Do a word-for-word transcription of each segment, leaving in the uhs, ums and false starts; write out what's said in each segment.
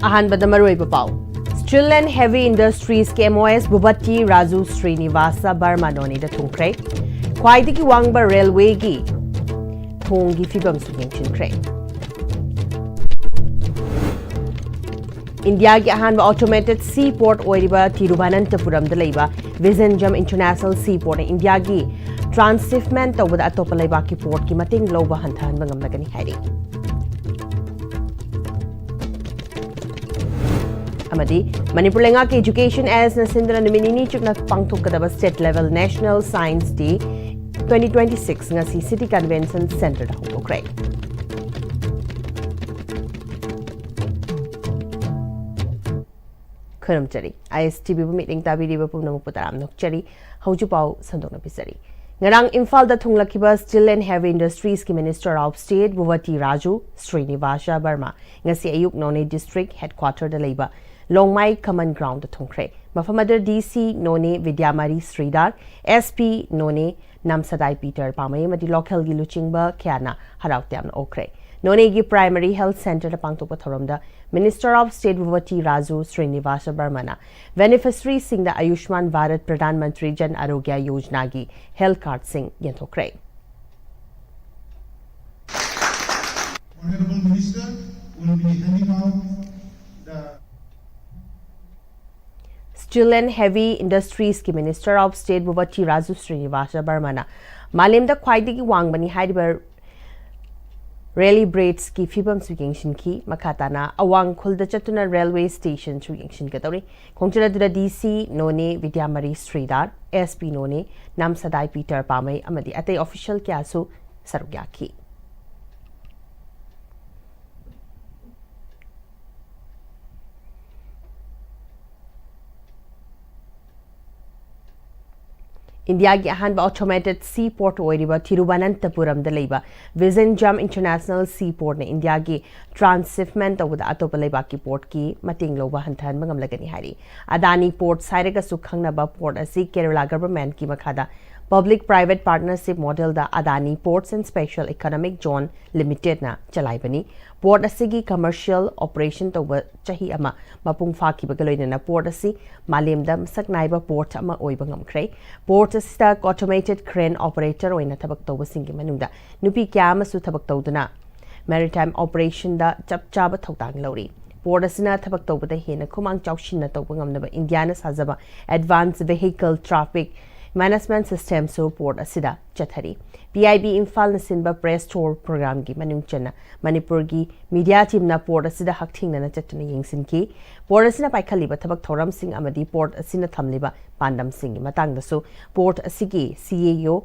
ꯑꯍꯥꯟꯕꯗ ꯃꯔꯨꯑꯣꯏꯕ ꯄꯥꯎ꯫ Steel and Heavy Industriesꯀꯤ MOS Bhupathi Raju Srinivas ꯕꯔꯃꯥ ꯅꯣꯅꯦꯗ ꯊꯨꯡꯈ꯭ꯔꯦ꯫ ꯈ꯭ꯋꯥꯏꯗꯒꯤ ꯋꯥꯡꯕ ꯔꯦꯜꯋꯦꯒꯤ ꯊꯣꯡꯒꯤ ꯐꯤꯕꯝꯁꯨ ꯌꯦꯡꯁꯤꯟꯈ꯭ꯔꯦ꯫ ꯏꯟꯗꯤꯌꯥꯒꯤ ꯑꯍꯥꯟꯕ automated sea port ꯑꯣꯏꯔꯤꯕ ꯇꯤꯔꯨꯚꯅꯟꯇꯄꯨꯔꯝꯗ ꯂꯩꯕ Vizhinjam International Sea Portꯅ ꯏꯟꯗꯤꯌꯥꯒꯤ transshipment ꯇꯧꯕꯗ ꯑꯇꯣꯞꯄ ꯂꯩꯕꯥꯛꯀꯤ portꯀꯤ ꯃꯇꯦꯡ ꯂꯧꯕ ꯍꯟꯊꯍꯟꯕ ꯉꯝꯂꯒꯅꯤ ꯍꯥꯏꯔꯤ꯫ ꯑꯃꯗꯤ ꯃꯅꯤꯄꯨꯔ ꯂꯩꯉꯥꯛꯀꯤ Education Sꯅ ꯁꯤꯟꯗꯨꯅ ꯅꯨꯃꯤꯠ ꯅꯤꯅꯤ ꯆꯨꯞꯅ ꯄꯥꯡꯊꯣꯛꯀꯗꯕ State Level National Science Day twenty twenty six ꯉꯁꯤ City Convention Centreꯗ ꯍꯧꯗꯣꯛꯈ꯭ꯔꯦ꯫ ꯈꯨꯔꯨꯝꯖꯔꯤ꯫ ISTVꯕꯨ ꯃꯤꯠꯌꯦꯡ ꯇꯥꯕꯤꯔꯤꯕ ꯄꯨꯝꯅꯃꯛꯄꯨ ꯇꯔꯥꯝꯅ ꯑꯣꯛꯆꯔꯤ꯫ ꯍꯧꯖꯤꯛ ꯄꯥꯎ ꯁꯟꯗꯣꯛꯅ ꯄꯤꯖꯔꯤ꯫ ꯉꯔꯥꯡ ꯏꯝꯐꯥꯜꯗ ꯊꯨꯡꯂꯛꯈꯤꯕ Steel and Heavy Industriesꯀꯤ Minister of State Bhupathi Raju Srinivas ꯕꯔꯃꯥ ꯉꯁꯤ ꯑꯌꯨꯛ ꯅꯣꯅꯦ district headquarterꯗ ꯂꯩꯕ ꯂꯣꯡꯃꯥꯏ common groundꯗ ꯊꯨꯡꯈ꯭ꯔꯦ꯫ ꯃꯐꯝ ꯑꯗꯨꯗ DC ꯅꯣꯅꯦ ꯕꯤꯗ꯭ꯌꯥꯃꯔꯤ ꯁ꯭ꯔꯤꯗꯥꯔ, SP ꯅꯣꯅꯦ ꯅꯝꯁꯥꯗꯥꯏ ꯄꯤꯇꯔ ꯄꯥꯃꯩ ꯑꯃꯗꯤ localꯒꯤ ꯂꯨꯆꯤꯡꯕ ꯀꯌꯥꯅ ꯍꯔꯥꯎ ꯇꯌꯥꯝꯅ ꯑꯣꯛꯈ꯭ꯔꯦ꯫ ꯅꯣꯅꯦꯒꯤ Primary Health Centreꯗ ꯄꯥꯡꯊꯣꯛꯄ ꯊꯧꯔꯝꯗ Minister of State Bhupathi Raju Srinivas ꯕꯔꯃꯅ beneficiaryꯁꯤꯡꯗ ꯑꯌꯨꯁꯃꯥꯟ ꯚꯥꯔꯠ ꯄ꯭ꯔꯙꯥꯟ ꯃꯟꯇ꯭ꯔꯤ ꯖꯟ ꯑꯔꯣꯒ꯭ꯌ ꯌꯣꯖꯅꯥꯒꯤ health cardꯁꯤꯡ ꯌꯦꯟꯊꯣꯛꯈ꯭ꯔꯦ꯫ Honorable Minister will be handing out the Steel and Heavy Industriesꯀꯤ Minister of State Bhupathi Raju Srinivas ꯕꯔꯃꯅ ꯃꯥꯂꯦꯝꯗ ꯈ꯭ꯋꯥꯏꯗꯒꯤ ꯋꯥꯡꯕꯅꯤ ꯍꯥꯏꯔꯤꯕ railway bridgeꯀꯤ ꯐꯤꯕꯝꯁꯨ ꯌꯦꯡꯁꯤꯟꯈꯤ꯫ ꯃꯈꯥ ꯇꯥꯅ ꯑꯋꯥꯡ ꯈꯨꯜꯗ ꯆꯠꯇꯨꯅ railway stationꯁꯨ ꯌꯦꯡꯁꯤꯟꯒꯗꯧꯔꯤ꯫ ꯈꯣꯡꯆꯠ ꯑꯗꯨꯗ DC ꯅꯣꯅꯦ ꯕꯤꯗ꯭ꯌꯥꯃꯔꯤ ꯁ꯭ꯔꯤꯗꯥꯔ, SP ꯅꯣꯅꯦ ꯅꯝꯁꯥꯗꯥꯏ ꯄꯤꯇꯔ ꯄꯥꯃꯩ ꯑꯃꯗꯤ ꯑꯇꯩ official ꯀꯌꯥꯁꯨ ꯁꯔꯨꯛ ꯌꯥꯈꯤ꯫ ꯏꯟꯗꯤꯌꯥꯒꯤ ꯑꯍꯥꯟꯕ automated sea port ꯑꯣꯏꯔꯤꯕ ꯊꯤꯔꯨꯕꯅꯟꯇꯄꯨꯔꯝꯗ ꯂꯩꯕ Vizhinjam International Sea Portꯅ ꯏꯟꯗꯤꯌꯥꯒꯤ transshipment ꯇꯧꯕꯗ ꯑꯇꯣꯞꯄ ꯂꯩꯕꯥꯛꯀꯤ portꯀꯤ ꯃꯇꯦꯡ ꯂꯧꯕ ꯍꯟꯊꯍꯟꯕ ꯉꯝꯂꯒꯅꯤ ꯍꯥꯏꯔꯤ꯫ ꯑꯗꯥꯅꯤ Ports ꯍꯥꯏꯔꯒꯁꯨ ꯈꯪꯅꯕ port ꯑꯁꯤ Kerala governmentꯀꯤ ꯃꯈꯥꯗ Public Private Partnership Model the Adani Ports and Special Economic Zone Limited ꯅ ꯆꯂꯥꯏꯕꯅꯤ꯫ Port ꯑꯁꯤꯒꯤ commercial operation ꯇꯧꯕ ꯆꯍꯤ ꯑꯃ ꯃꯄꯨꯡ ꯐꯥꯈꯤꯕꯒ ꯂꯣꯏꯅꯅ port ꯑꯁꯤ ꯃꯥꯂꯦꯝꯗ ꯃꯁꯛ ꯅꯥꯏꯕ port ꯑꯃ ꯑꯣꯏꯕ ꯉꯝꯈ꯭ꯔꯦ꯫ Port ꯑꯁꯤꯗ automated crane operator ꯑꯣꯏꯅ ꯊꯕꯛ ꯇꯧꯕꯁꯤꯡꯒꯤ ꯃꯅꯨꯡꯗ ꯅꯨꯄꯤ ꯀꯌꯥ ꯑꯃꯁꯨ ꯊꯕꯛ ꯇꯧꯗꯨꯅ maritime operation ꯗ ꯆꯞ ꯆꯥꯕ ꯊꯧꯗꯥꯡ ꯂꯧꯔꯤ꯫ Port ꯑꯁꯤꯅ ꯊꯕꯛ ꯇꯧꯕꯗ ꯍꯦꯟꯅ ꯈꯨꯃꯥꯡ ꯆꯥꯎꯁꯤꯟꯅ ꯇꯧꯕ ꯉꯝꯅꯕ ꯏꯟꯗꯤꯌꯥꯅ ꯁꯥꯖꯕ Advanced Vehicle Traffic Management System ꯁꯨ port ꯑꯁꯤꯗ ꯆꯠꯊꯔꯤ꯫ P I B ꯏꯝꯐꯥꯜꯅ ꯁꯤꯟꯕ press tour program ꯒꯤ ꯃꯅꯨꯡ ꯆꯟꯅ ꯃꯅꯤꯄꯨꯔꯒꯤ media team ꯅ port ꯑꯁꯤꯗ ꯍꯛꯊꯦꯡꯅꯅ ꯆꯠꯇꯨꯅ ꯌꯦꯡꯁꯤꯟꯈꯤ꯫ Port ꯑꯁꯤꯅ ꯄꯥꯏꯈꯠꯂꯤꯕ ꯊꯕꯛ ꯊꯧꯔꯝꯁꯤꯡ ꯑꯃꯗꯤ port ꯑꯁꯤꯅ ꯊꯝꯂꯤꯕ ꯄꯥꯟꯗꯝꯁꯤꯡꯒꯤ ꯃꯇꯥꯡꯗꯁꯨ port ꯑꯁꯤꯒꯤ C E O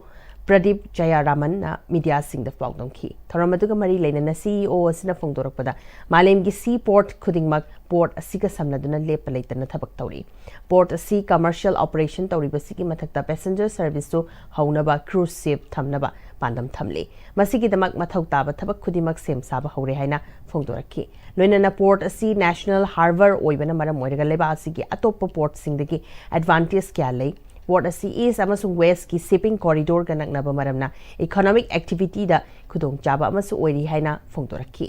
Pradeep ꯖꯌꯥꯔꯥꯃꯟꯅ media ꯁꯤꯡꯗ ꯄꯥꯎꯗꯝꯈꯤ꯫ ꯊꯧꯔꯝ ꯑꯗꯨꯒ ꯃꯔꯤ ꯂꯩꯅꯅ C E O ꯑꯁꯤꯅ ꯐꯣꯡꯗꯣꯔꯛꯄꯗ, ꯃꯥꯂꯦꯝꯒꯤ sea port ꯈꯨꯗꯤꯡꯃꯛ port ꯑꯁꯤꯒ ꯁꯝꯅꯗꯨꯅ ꯂꯦꯞꯄ ꯂꯩꯇꯅ ꯊꯕꯛ ꯇꯧꯔꯤ꯫ Port ꯑꯁꯤ commercial operation ꯇꯧꯔꯤꯕꯁꯤꯒꯤ ꯃꯊꯛꯇ passenger service ꯁꯨ ꯍꯧꯅꯕ cruise ship ꯊꯝꯅꯕ ꯄꯥꯟꯗꯝ ꯊꯝꯂꯤ꯫ ꯃꯁꯤꯒꯤꯗꯃꯛ ꯃꯊꯧ ꯇꯥꯕ ꯊꯕꯛ ꯈꯨꯗꯤꯡꯃꯛ ꯁꯦꯝ ꯁꯥꯕ ꯍꯧꯔꯦ ꯍꯥꯏꯅ ꯐꯣꯡꯗꯣꯔꯛꯈꯤ꯫ ꯂꯣꯏꯅꯅ port ꯑꯁꯤ national harbour ꯑꯣꯏꯕꯅ ꯃꯔꯝ ꯑꯣꯏꯔꯒ ꯂꯩꯕꯥꯛ ꯑꯁꯤꯒꯤ ꯑꯇꯣꯞꯄ port ꯁꯤꯡꯗꯒꯤ advantage ꯀꯌꯥ ꯂꯩ꯫ Port ꯑꯁꯤ east ꯑꯃꯁꯨꯡ west ꯀꯤ shipping corridor ꯒ ꯅꯛꯅꯕ ꯃꯔꯝꯅ economic activity ꯗ ꯈꯨꯗꯣꯡꯆꯥꯕ ꯑꯃꯁꯨ ꯑꯣꯏꯔꯤ ꯍꯥꯏꯅ ꯐꯣꯡꯗꯣꯔꯛꯈꯤ꯫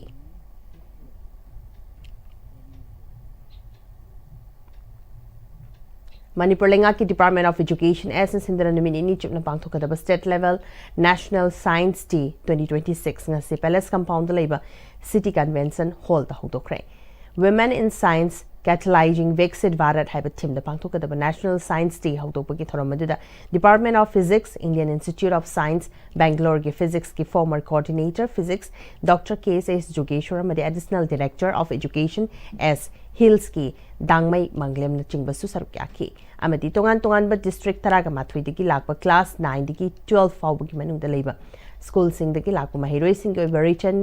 ꯃꯅꯤꯄꯨꯔ ꯂꯩꯉꯥꯛꯀꯤ Department of Education S ꯅ ꯁꯤꯟꯗꯨꯅ ꯅꯨꯃꯤꯠ ꯅꯤꯅꯤ ꯆꯨꯞꯅ ꯄꯥꯡꯊꯣꯛꯀꯗꯕ State Level National Science Day twenty twenty six ꯉꯁꯤ Palace Compound ꯗ ꯂꯩꯕ City Convention Hall the ꯍꯧꯗꯣꯛꯈ꯭ꯔꯦ꯫ Women in Science, Catalyzing Viksit Bharat ꯍꯥꯏꯕ theme ꯗ ꯄꯥꯡꯊꯣꯛꯀꯗꯕ National Science Day ꯍꯧꯗꯣꯛꯄꯒꯤ ꯊꯧꯔꯝ ꯑꯗꯨꯗ Department of Physics, Indian Institute of Science, Bangalore ꯒꯤ physics ꯀꯤ former coordinator physics Doctor K S S Jogeshwar ꯑꯃꯗꯤ Additional Director of Education S Hills ꯀꯤ ꯗꯥꯡꯃꯩ ꯃꯪꯂꯦꯝꯅꯆꯤꯡꯕꯁꯨ ꯁꯔꯨꯛ ꯌꯥꯈꯤ꯫ ꯑꯃꯗꯤ ꯇꯣꯉꯥꯟ ꯇꯣꯉꯥꯟꯕ district ꯇꯔꯥꯒ ꯃꯥꯊꯣꯏꯗꯒꯤ ꯂꯥꯛꯄ class nine ꯗꯒꯤ twelve ꯐꯥꯎꯕꯒꯤ ꯃꯅꯨꯡꯗ ꯂꯩꯕ school ꯁꯤꯡꯗꯒꯤ ꯂꯥꯛꯄ ꯃꯍꯩꯔꯣꯏꯁꯤꯡꯒꯤ ꯑꯣꯏꯕ written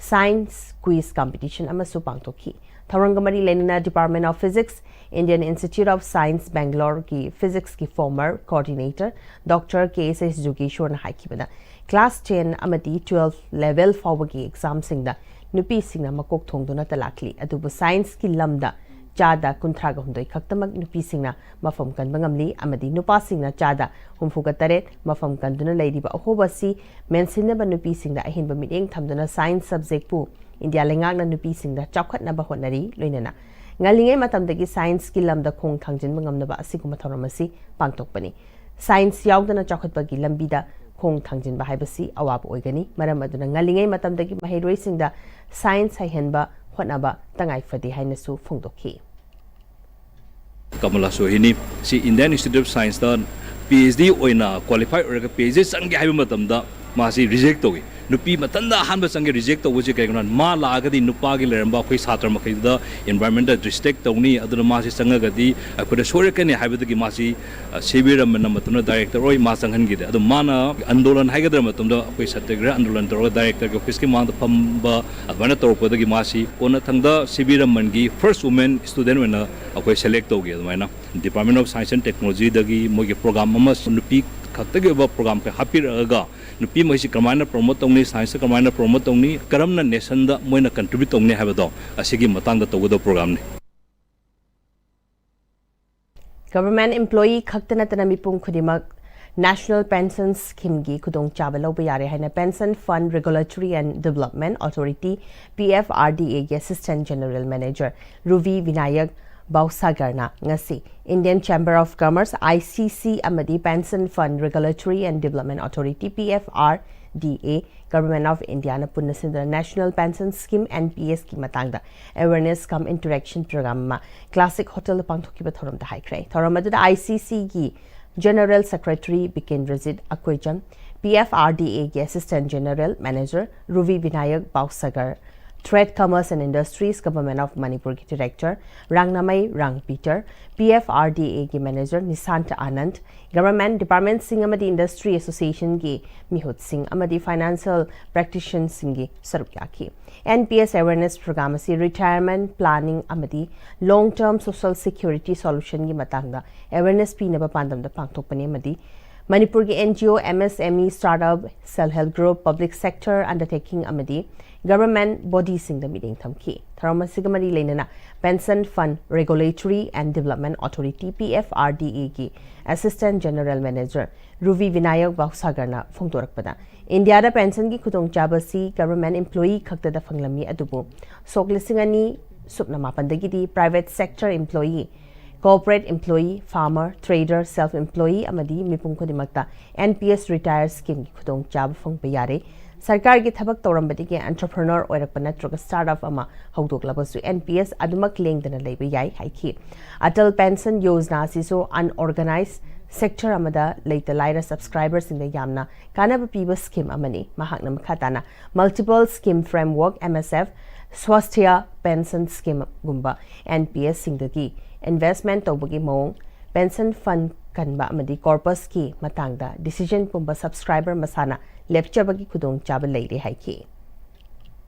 science quiz competition ꯑꯃꯁꯨ ꯄꯥꯡꯊꯣꯛꯈꯤ꯫ ꯊꯧꯔꯝꯒ ꯃꯔꯤ ꯂꯩꯅꯅ Department of Physics, Indian Institute of Science, Bangalore ꯒꯤ physics ꯀꯤ former coordinator Doctor K S S Jogeshwar ꯅ ꯍꯥꯏꯈꯤꯕꯗ, class ten ꯑꯃꯗꯤ twelve level ꯐꯥꯎꯕꯒꯤ exam ꯁꯤꯡꯗ ꯅꯨꯄꯤꯁꯤꯡꯅ ꯃꯀꯣꯛ ꯊꯣꯡꯗꯨꯅꯇ ꯂꯥꯛꯂꯤ, ꯑꯗꯨꯕꯨ science ꯀꯤ ꯂꯝꯗ ꯆꯥꯗ ꯀꯨꯟꯊ꯭ꯔꯥꯒ ꯍꯨꯝꯗꯣꯏ ꯈꯛꯇꯃꯛ ꯅꯨꯄꯤꯁꯤꯡꯅ ꯃꯐꯝ ꯀꯟꯕ ꯉꯝꯂꯤ ꯑꯃꯗꯤ ꯅꯨꯄꯥꯁꯤꯡꯅ ꯆꯥꯗ ꯍꯨꯝꯐꯨꯒ ꯇꯔꯦꯠ ꯃꯐꯝ ꯀꯟꯗꯨꯅ ꯂꯩꯔꯤꯕ ꯑꯍꯣꯕ ꯑꯁꯤ ꯃꯦꯟꯁꯤꯟꯅꯕ ꯅꯨꯄꯤꯁꯤꯡꯗ ꯑꯍꯦꯟꯕ ꯃꯤꯠꯌꯦꯡ ꯊꯝꯗꯨꯅ ꯁꯥꯏꯟꯁ ꯁꯕꯖꯦꯛꯄꯨ ꯏꯟꯗꯤꯌꯥ ꯂꯩꯉꯥꯛꯅ ꯅꯨꯄꯤꯁꯤꯡꯗ ꯆꯥꯎꯈꯠꯅꯕ ꯍꯣꯠꯅꯔꯤ꯫ ꯂꯣꯏꯅꯅ ꯉꯜꯂꯤꯉꯩ ꯃꯇꯝꯗꯒꯤ ꯁꯥꯏꯟꯁꯀꯤ ꯂꯝꯗ ꯈꯣꯡ ꯊꯥꯡꯖꯤꯟꯕ ꯉꯝꯅꯕ ꯑꯁꯤꯒꯨꯝꯕ ꯊꯧꯔꯝ ꯑꯁꯤ ꯄꯥꯡꯊꯣꯛꯄꯅꯤ꯫ ꯁꯥꯏꯟꯁ ꯌꯥꯎꯗꯅ ꯆꯥꯎꯈꯠꯄꯒꯤ ꯂꯝꯕꯤꯗ ꯈꯣꯡ ꯊꯥꯡꯖꯤꯟꯕ ꯍꯥꯏꯕꯁꯤ ꯑꯋꯥꯕ ꯑꯣꯏꯒꯅꯤ꯫ ꯃꯔꯝ ꯑꯗꯨꯅ ꯉꯜꯂꯤꯉꯩ ꯃꯇꯝꯗꯒꯤ ꯃꯍꯩꯔꯣꯏꯁꯤꯡꯗ ꯁꯥꯏꯟꯁ ꯍꯩꯍꯟꯕ ꯍꯣꯠꯅꯕ ꯇꯉꯥꯏ ꯐꯗꯦ ꯍꯥꯏꯅꯁꯨ ꯐꯣꯡꯗꯣꯛꯈꯤ꯫ ꯀꯃꯂꯥ ꯁꯣꯍꯤꯅꯤ꯫ ꯁꯤ Indian Institute of Scienceꯇ PhD ꯑꯣꯏꯅ qualify ꯑꯣꯏꯔꯒ PhD ꯆꯪꯒꯦ ꯍꯥꯏꯕ ꯃꯇꯝꯗ ꯃꯥꯁꯤ reject ꯇꯧꯏ꯫ ꯅꯨꯄꯤ ꯃꯊꯟꯇ ꯑꯍꯥꯟꯕ ꯆꯪꯒꯦ reject ꯇꯧꯕꯁꯤ ꯀꯩꯒꯤꯅꯣ? ꯃꯥ ꯂꯥꯛꯑꯒꯗꯤ ꯅꯨꯄꯥꯒꯤ ꯂꯩꯔꯝꯕ ꯑꯩꯈꯣꯏ ꯁꯥꯇ꯭ꯔ ꯃꯈꯩꯗꯨꯗ environmentꯇ restrict ꯇꯧꯅꯤ, ꯑꯗꯨꯅ ꯃꯥꯁꯤ ꯆꯪꯉꯒꯗꯤ ꯑꯩꯈꯣꯏꯗ ꯁꯣꯏꯔꯛꯀꯅꯤ ꯍꯥꯏꯕꯗꯒꯤ ꯃꯥꯁꯤ, ꯑ, ꯁꯤ ꯚꯤ ꯔꯃꯟꯅ ꯃꯇꯝꯗ director ꯑꯣꯏ, ꯃꯥ ꯆꯪꯍꯟꯈꯤꯗꯦ꯫ ꯑꯗꯣ ꯃꯥꯅ ꯑꯟꯗꯣꯂꯟ ꯍꯥꯏꯒꯗ꯭ꯔꯥ ꯃꯇꯝꯗ ꯑꯩꯈꯣꯏ ꯁꯠꯌꯒ꯭ꯔꯍ ꯑꯟꯗꯣꯂꯟ ꯇꯧꯔꯒ directorꯒꯤ officeꯀꯤ ꯃꯃꯥꯡꯗ ꯐꯝꯕ ꯑꯗꯨꯃꯥꯏꯅ ꯇꯧꯔꯛꯄꯗꯒꯤ ꯃꯥꯁꯤ ꯀꯣꯟꯅꯊꯪꯗ ꯁꯤ ꯚꯤ ꯔꯃꯟꯒꯤ first woman student ꯑꯣꯏꯅ ꯑꯩꯈꯣꯏ select ꯇꯧꯈꯤ꯫ ꯑꯗꯨꯃꯥꯏꯅ Department of Science and Technologyꯗꯒꯤ ꯃꯣꯏꯒꯤ program ꯑꯃ ꯅꯨꯄꯤ ꯈꯛꯇꯒꯤ ꯑꯣꯏꯕ program ꯈꯔ ꯍꯥꯞꯄꯤꯔꯛꯑꯒ ꯅꯨꯄꯤ ꯃꯈꯩꯁꯤ ꯀꯃꯥꯏꯅ promote ꯇꯧꯅꯤ, scienceꯇ ꯀꯃꯥꯏꯅ promote ꯇꯧꯅꯤ, ꯀꯔꯝꯅ nationꯗ ꯃꯣꯏꯅ contribute ꯇꯧꯅꯤ ꯍꯥꯏꯕꯗꯣ ꯑꯁꯤꯒꯤ ꯃꯇꯥꯡꯗ ꯇꯧꯒꯗꯕ programꯅꯤ꯫ Government employee ꯈꯛꯇ ꯅꯠꯇꯅ ꯃꯤꯄꯨꯝ ꯈꯨꯗꯤꯡꯃꯛ National Pension Schemeꯒꯤ ꯈꯨꯗꯣꯡꯆꯥꯕ ꯂꯧꯕ ꯌꯥꯔꯦ ꯍꯥꯏꯅ Pension Fund Regulatory and Development Authority, PFRDAꯒꯤ Assistant General Manager Ruby Binayak ꯕꯥꯎꯁꯥꯒꯔꯅ ꯉꯁꯤ Indian Chamber of Commerce, ICC ꯑꯃꯗꯤ Pension Fund Regulatory and Development Authority, PFRDA, Government of Indiaꯅ ꯄꯨꯟꯅ ꯁꯤꯟꯗꯨꯅ National Pension Scheme, NPSꯀꯤ ꯃꯇꯥꯡꯗ awareness cum interaction program ꯑꯃ Classic Hotelꯗ ꯄꯥꯡꯊꯣꯛꯈꯤꯕ ꯊꯧꯔꯝꯗ ꯍꯥꯏꯈ꯭ꯔꯦ꯫ ꯊꯧꯔꯝ ꯑꯗꯨꯗ ICCꯒꯤ General Secretary ꯕꯤꯀꯦꯟꯗ꯭ꯔꯖꯤꯠ ꯑꯀꯣꯏꯖꯝ, PFRDAꯒꯤ Assistant General Manager Ruby Binayak Bhausagar, Trade, Commerce and Industries, Government of ꯃꯅꯤꯄꯨꯔꯒꯤ Director ꯔꯥꯡꯅꯃꯩ ꯔꯥꯡ ꯄꯤꯇꯔ, PFRDAꯒꯤ Manager ꯅꯤꯁꯥꯟꯇ ꯑꯥꯅꯟꯗ, Government Departmentꯁꯤꯡ ꯑꯃꯗꯤ Industry Associationꯒꯤ ꯃꯤꯍꯨꯠꯁꯤꯡ ꯑꯃꯗꯤ Financial Practitionerꯁꯤꯡꯒꯤ ꯁꯔꯨꯛ ꯌꯥꯈꯤ꯫ NPS Awareness Program ꯑꯁꯤ Retirement Planning ꯑꯃꯗꯤ Long Term Social Security Solutionꯒꯤ ꯃꯇꯥꯡꯗ awareness ꯄꯤꯅꯕ ꯄꯥꯟꯗꯝꯗ ꯄꯥꯡꯊꯣꯛꯄꯅꯤ ꯑꯃꯗꯤ ꯃꯅꯤꯄꯨꯔꯒꯤ NGO, MSME, Startup, Self Help Group, Public Sector Undertaking ꯑꯃꯗꯤ ꯒꯚꯔꯟꯃꯦꯟꯠ ꯕꯣꯗꯤꯁꯤꯡꯗ ꯃꯤꯠꯌꯦꯡ ꯊꯝꯈꯤ꯫ ꯊꯧꯔꯝ ꯑꯁꯤꯒ ꯃꯔꯤ ꯂꯩꯅꯅ Pension Fund Regulatory and Development Authority, P F R D A, ꯒꯤ Assistant General Manager ꯔꯨꯕꯤ ꯕꯤꯅꯥꯌꯛ ꯚꯥꯎꯁꯥꯒꯔꯅ ꯐꯣꯡꯗꯣꯔꯛꯄꯗ, ꯏꯟꯗꯤꯌꯥꯗ ꯄꯦꯟꯁꯟꯒꯤ ꯈꯨꯗꯣꯡꯆꯥꯕꯁꯤ ꯒꯚꯔꯟꯃꯦꯟꯠ ꯏꯝꯄ꯭ꯂꯣꯌꯤ ꯈꯛꯇꯗ ꯐꯪꯂꯝꯃꯤ, ꯑꯗꯨꯕꯨ ꯁꯣꯛ ꯂꯤꯁꯤꯡ ꯑꯅꯤ ꯁꯨꯞꯅ ꯃꯥꯄꯟꯗꯒꯤꯗꯤ private sector employee, corporate employee, farmer, trader, self employee ꯑꯃꯗꯤ ꯃꯤꯄꯨꯝ ꯈꯨꯗꯤꯡꯃꯛꯇ N P S ꯔꯤꯇꯥꯌꯔ ꯁ꯭ꯀꯤꯝꯒꯤ ꯈꯨꯗꯣꯡꯆꯥꯕ ꯐꯪꯕ ꯌꯥꯔꯦ꯫ ꯁꯔꯀꯥꯔꯒꯤ ꯊꯕꯛ ꯇꯧꯔꯝꯕꯗꯒꯤ ꯑꯦꯟꯇꯔꯄ꯭ꯔꯦꯅꯔ ꯑꯣꯏꯔꯛꯄ ꯅꯠꯇ꯭ꯔꯒ ꯁ꯭ꯇꯥꯔꯠ ꯑꯞ ꯑꯃ ꯍꯧꯗꯣꯛꯂꯕꯁꯨ N P S ꯑꯗꯨꯃꯛ ꯂꯦꯡꯗꯅ ꯂꯩꯕ ꯌꯥꯏ ꯍꯥꯏꯈꯤ꯫ ꯑꯇꯜ ꯄꯦꯟꯁꯟ ꯌꯣꯖꯅꯥ ꯑꯁꯤꯁꯨ ꯑꯟꯑꯣꯔꯒꯅꯥꯏꯖ ꯁꯦꯛꯇꯔ ꯑꯃꯗ ꯂꯩꯇ ꯂꯥꯏꯔ ꯁꯕꯁꯀ꯭ꯔꯥꯏꯕꯔꯁꯤꯡꯗ ꯌꯥꯝꯅ ꯀꯥꯟꯅꯕ ꯄꯤꯕ ꯁ꯭ꯀꯤꯝ ꯑꯃꯅꯤ꯫ ꯃꯍꯥꯛꯅ ꯃꯈꯥ ꯇꯥꯅ Multiple Scheme Framework, M S F, Swasthya Pension Scheme ꯒꯨꯝꯕ N P S ꯁꯤꯡꯗꯒꯤ ꯏꯟꯚꯦꯁ꯭ꯠꯃꯦꯟꯠ ꯇꯧꯕꯒꯤ ꯃꯑꯣꯡ, ꯄꯦꯟꯁꯟ ꯐꯟꯗ ꯀꯟꯕ ꯑꯃꯗꯤ ꯀꯣꯔꯄꯁꯀꯤ ꯃꯇꯥꯡꯗ ꯗꯤꯁꯤꯖꯟ ꯄꯨꯝꯕ ꯁꯕꯁꯀ꯭ꯔꯥꯏꯕꯔ ꯃꯁꯥꯅ ꯂꯦꯞꯆꯕꯒꯤ ꯈꯨꯗꯣꯡꯆꯥꯕ ꯂꯩꯔꯦ ꯍꯥꯏꯈꯤ꯫